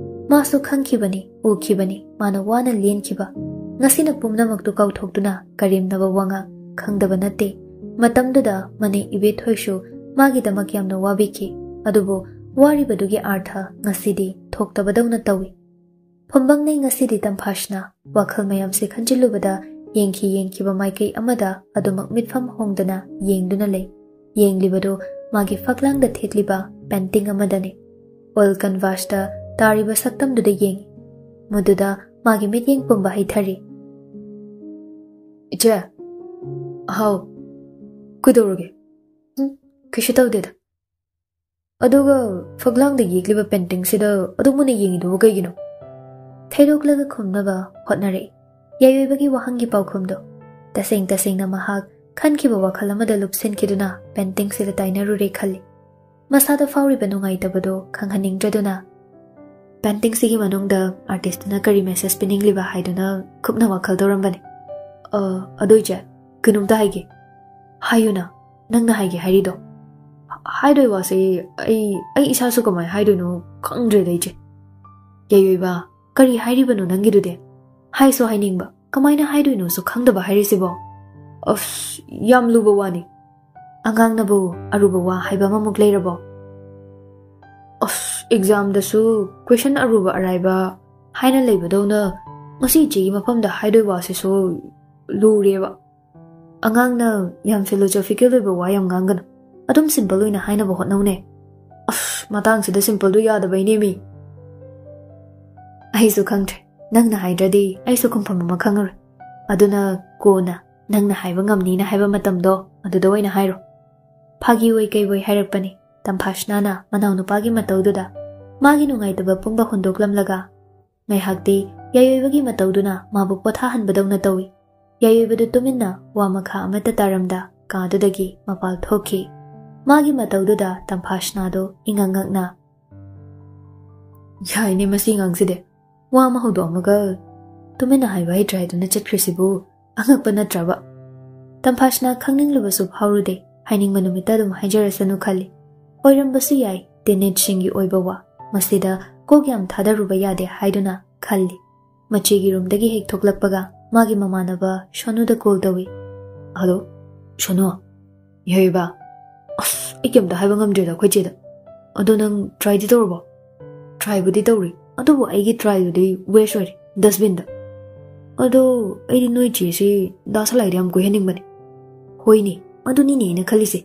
ꯃꯥꯁꯨ ꯈꯪꯈꯤꯕꯅꯤ, ꯎꯈꯤꯕꯅꯤ, ꯃꯥꯅ ꯋꯥꯅ ꯂꯦꯟꯈꯤꯕ꯫ ꯉꯁꯤꯅ ꯄꯨꯝꯅꯃꯛꯇꯨ ꯀꯥꯎꯊꯣꯛꯇꯨꯅ ꯀꯔꯦꯝꯅꯕ ꯋꯥꯉꯥꯡ ꯈꯪꯗꯕ ꯅꯠꯇꯦ꯫ ꯃꯇꯝꯗꯨꯗ ꯃꯅꯦ ꯏꯕꯦꯊꯣꯏꯁꯨ ꯃꯥꯒꯤꯗꯃꯛ ꯌꯥꯝꯅ ꯋꯥꯕꯤꯈꯤ꯫ ꯑꯗꯨꯕꯨ ꯋꯥꯔꯤꯕꯗꯨꯒꯤ ꯑꯥꯔꯊ ꯉꯁꯤꯗꯤ ꯊꯣꯛꯇꯕꯗꯧꯅ ꯇꯧꯏ꯫ ꯐꯨꯝꯕꯪꯅꯩ ꯉꯁꯤꯗꯤ ꯇꯝꯐꯥꯁꯅ꯫ ꯋꯥꯈꯜ ꯃꯌꯥꯝꯁꯦ ꯈꯟꯖꯤꯜꯂꯨꯕꯗ ꯌꯦꯡꯈꯤ ꯌꯦꯡꯈꯤꯕ ꯃꯥꯏꯀꯩ ꯑꯃꯗ ꯑꯗꯨꯃꯛ ꯃꯤꯠꯐꯝ ꯍꯣꯡꯗꯅ ꯌꯦꯡꯗꯨꯅ ꯂꯩ꯫ ꯌꯦꯡꯂꯤꯕꯗꯨ ꯃꯥꯒꯤ ꯐꯛꯂꯥꯡꯗ ꯊꯦꯠꯂꯤꯕ painting ꯑꯃꯗꯅꯤ꯫ Oil canvasꯇ ꯇꯥꯔꯤꯕ ꯁꯛꯇꯝꯗꯨꯗ ꯌꯦꯡꯉꯤ꯫ ꯃꯗꯨꯗ ꯃꯥꯒꯤ ꯃꯤꯠꯌꯦꯡ ꯄꯨꯝꯕ ꯍꯩꯊꯔꯤ꯫ "ꯏꯆꯦ!" "ꯍꯥꯎ?" "ꯀꯩꯗꯧꯔꯒꯦ?" "ꯎꯝ, ꯀꯩꯁꯨ ꯇꯧꯗꯦꯗ꯫" "ꯑꯗꯨꯒ ꯐꯛꯂꯥꯡꯗ ꯌꯦꯛꯂꯤꯕ paintingꯁꯤꯗ ꯑꯗꯨꯛ ꯃꯨꯟꯅ ꯌꯦꯡꯉꯤꯗꯨꯕꯨ ꯀꯩꯒꯤꯅꯣ?" ꯊꯩꯗꯣꯛꯂꯒ ꯈꯨꯝꯅꯕ ꯍꯣꯠꯅꯔꯛꯏ꯫ ꯌꯥꯏꯑꯣꯏꯕꯒꯤ ꯋꯥꯍꯪꯒꯤ ꯄꯥꯎꯈꯨꯝꯗꯣ ꯇꯁꯦꯡ ꯇꯁꯦꯡꯅ ꯃꯍꯥꯛ ꯈꯟꯈꯤꯕ ꯋꯥꯈꯜ ꯑꯃꯗ ꯂꯨꯞꯁꯤꯟꯈꯤꯗꯨꯅ paintingꯁꯤꯗ ꯇꯥꯏꯅꯔꯨꯔꯦ ꯈꯜꯂꯤ꯫ ꯃꯁꯥꯗ ꯐꯥꯎꯔꯤꯕ ꯅꯨꯡꯉꯥꯏꯇꯕꯗꯣ ꯈꯪꯍꯟꯅꯤꯡꯗ꯭ꯔꯗꯨꯅ, "Paintingꯁꯤꯒꯤ ꯃꯅꯨꯡꯗ artistꯇꯨꯅ ꯀꯔꯤ message ꯄꯤꯅꯤꯡꯂꯤꯕ ꯍꯥꯏꯗꯨꯅ ꯀꯨꯞꯅ ꯋꯥꯈꯜ ꯇꯧꯔꯝꯕꯅꯤ꯫" "ꯑ, ꯑꯗꯨ ꯏꯆꯦ, ꯀꯩꯅꯣꯝꯇ ꯍꯥꯏꯒꯦ꯫" "ꯍꯥꯏꯌꯨꯅ, ꯅꯪꯅ ꯍꯥꯏꯒꯦ ꯍꯥꯏꯔꯤꯗꯣ꯫" ꯍꯥꯏꯗꯣꯏ ꯋꯥꯁꯦ ꯑꯩ ꯑꯩ ꯏꯁꯥꯁꯨ ꯀꯃꯥꯏꯅ ꯍꯥꯏꯗꯣꯏꯅꯣ ꯈꯪꯗ꯭ꯔꯦꯗ ꯏꯆꯦ꯫ ꯌꯥꯏꯑꯣꯏꯕ, ꯀꯔꯤ ꯍꯥꯏꯔꯤꯕꯅꯣ ꯅꯪꯒꯤꯗꯨꯗꯤ? ꯍꯥꯏꯁꯨ ꯍꯥꯏꯅꯤꯡꯕ, ꯀꯃꯥꯏꯅ ꯍꯥꯏꯗꯣꯏꯅꯣꯁꯨ ꯈꯪꯗꯕ ꯍꯥꯏꯔꯤꯁꯤꯕꯣ? ꯑꯁ, ꯌꯥꯝ ꯂꯨꯕ ꯋꯥꯅꯤ꯫ ꯑꯉꯥꯡꯅꯕꯨ ꯑꯔꯨꯕ ꯋꯥ ꯍꯥꯏꯕ ꯑꯃꯃꯨꯛ ꯂꯩꯔꯕꯣ? ꯑꯁ, ꯑꯦꯛꯖꯥꯝꯗꯁꯨ ꯀꯣꯏꯁꯟ ꯑꯔꯨꯕ ꯑꯔꯥꯏꯕ ꯍꯥꯏꯅ ꯂꯩꯕꯗꯧꯅ ꯉꯁꯤ ꯏꯆꯦꯒꯤ ꯃꯐꯝꯗ ꯍꯥꯏꯗꯣꯏ ꯋꯥꯁꯤꯁꯨ ꯂꯨꯔꯦꯕ꯫ ꯑꯉꯥꯡꯅ ꯌꯥꯝ ꯐꯤꯂꯣꯁꯣꯐꯤꯀꯦꯜ ꯑꯣꯏꯕ ꯋꯥ ꯌꯥꯝ ꯉꯥꯡꯒꯅꯨ꯫ ꯑꯗꯨꯝ ꯁꯤꯝꯄꯜ ꯑꯣꯏꯅ ꯍꯥꯏꯅꯕ ꯍꯣꯠꯅꯧꯅꯦ꯫ ꯑꯁ, ꯃꯇꯥꯡꯁꯤꯗ ꯁꯤꯝꯄꯜꯗꯨ ꯌꯥꯗꯕꯩꯅꯦꯃꯤ꯫ ꯑꯩꯁꯨ ꯈꯪꯗ꯭ꯔꯦ꯫ ꯅꯪꯅ ꯍꯥꯏꯗ꯭ꯔꯗꯤ ꯑꯩꯁꯨ ꯈꯨꯝꯐꯝ ꯑꯃ ꯈꯪꯉꯔꯣꯏ꯫ ꯑꯗꯨꯅ ꯀꯣꯟꯅ ꯅꯪꯅ ꯍꯥꯏꯕ ꯉꯝꯅꯤꯅ ꯍꯥꯏꯕ ꯃꯇꯝꯗꯣ ꯑꯗꯨꯗ ꯑꯣꯏꯅ ꯍꯥꯏꯔꯣ꯫ ꯐꯥꯒꯤ ꯑꯣꯏ ꯀꯩ ꯑꯣꯏ ꯍꯥꯏꯔꯛꯄꯅꯤ ꯇꯝꯐꯥꯁꯅꯥꯅ ꯃꯅꯥꯎꯅꯨꯄꯥꯒꯤ ꯃꯇꯧꯗꯨꯗ꯫ ꯃꯥꯒꯤ ꯅꯨꯡꯉꯥꯏꯇꯕ ꯄꯨꯝꯕ ꯍꯨꯟꯗꯣꯛꯂꯝꯂꯒ ꯉꯥꯏꯍꯥꯛꯇꯤ ꯌꯥꯏꯑꯣꯏꯕꯒꯤ ꯃꯇꯧꯗꯨꯅ ꯃꯥꯕꯨ ꯄꯣꯊꯥꯍꯟꯕꯗꯧꯅ ꯇꯧꯏ꯫ ꯌꯥꯏꯑꯣꯏꯕꯗꯨ ꯇꯨꯃꯤꯟꯅ ꯋꯥ ꯃꯈꯥ ꯑꯃꯠꯇ ꯇꯥꯔꯝꯗ ꯀꯥꯗꯨꯗꯒꯤ ꯃꯄꯥꯜ ꯊꯣꯛꯈꯤ꯫ ꯃꯥꯒꯤ ꯃꯇꯧꯗꯨꯗ ꯇꯝꯐꯥꯁꯅꯥꯗꯨ ꯏꯉꯛ ꯉꯛꯅ, "ꯌꯥꯏꯅꯦ ꯃꯁꯤ ꯑꯉꯥꯡꯁꯤꯗꯤ, ꯋꯥ ꯑꯃ ꯍꯧꯗꯣꯛꯑꯝꯃꯒ ꯇꯨꯃꯤꯟꯅ ꯍꯥꯏꯕ ꯍꯩꯇ꯭ꯔꯦ ꯍꯥꯏꯗꯨꯅ ꯆꯠꯈ꯭ꯔꯤꯁꯤꯕꯨ ꯑꯉꯛꯄ ꯅꯠꯇ꯭ꯔꯕ?" ꯇꯝꯐꯥꯁꯅꯥ ꯈꯪꯅꯤꯡꯂꯨꯕꯁꯨ ꯐꯥꯎꯔꯨꯗꯦ꯫ ꯍꯥꯏꯅꯤꯡꯕ ꯅꯨꯃꯤꯠꯇ ꯑꯗꯨꯝ ꯍꯥꯏꯖꯔꯁꯅꯨ ꯈꯜꯂꯤ꯫ ꯑꯣꯏꯔꯝꯕꯁꯨ ꯌꯥꯏ, ꯇꯤꯟꯑꯦꯖꯁꯤꯡꯒꯤ ꯑꯣꯏꯕ ꯋꯥ꯫ ꯃꯁꯤꯗ ꯀꯣꯛ ꯌꯥꯝ ꯊꯥꯗꯔꯨꯕ ꯌꯥꯗꯦ ꯍꯥꯏꯗꯨꯅ ꯈꯜꯂꯤ꯫ ꯃꯆꯦꯒꯤ ꯔꯨꯝꯗꯒꯤ ꯍꯦꯛ ꯊꯣꯛꯂꯛꯄꯒ ꯃꯥꯒꯤ ꯃꯃꯥꯟꯅꯕ ꯁꯣꯅꯨꯗ ꯀꯣꯜ ꯇꯧꯏ꯫ "ꯍꯜꯂꯣ, ꯁꯣꯅꯨ꯫ ꯌꯥꯏꯕ꯫ ꯑꯁ, ꯑꯩ ꯀꯩꯝꯇ ꯍꯥꯏꯕ ꯉꯝꯗ꯭ꯔꯦꯗ ꯑꯩꯈꯣꯏ ꯆꯦꯗ꯫ ꯑꯗꯣ ꯅꯪ ꯇ꯭ꯔꯥꯏꯗꯤ ꯇꯧꯔꯕꯣ?" "ꯇ꯭ꯔꯥꯏꯕꯨꯗꯤ ꯇꯧꯔꯤ, ꯑꯗꯨꯕꯨ ꯑꯩꯒꯤ ꯇ꯭ꯔꯥꯏꯗꯨꯗꯤ ꯋꯦꯁ ꯑꯣꯏꯔꯦ, ꯗꯁꯕꯤꯟꯗ꯫ ꯑꯗꯣ ꯑꯩꯗꯤ ꯅꯣꯏ ꯆꯦꯁꯤ ꯗꯥ ꯁꯂꯥꯏꯗ ꯌꯥꯝ ꯀꯣꯏꯍꯟꯅꯤꯡꯕꯅꯦ꯫" "ꯍꯣꯏꯅꯦ, ꯑꯗꯨꯅꯤꯅꯦ ꯑꯩꯅ ꯈꯜꯂꯤꯁꯦ꯫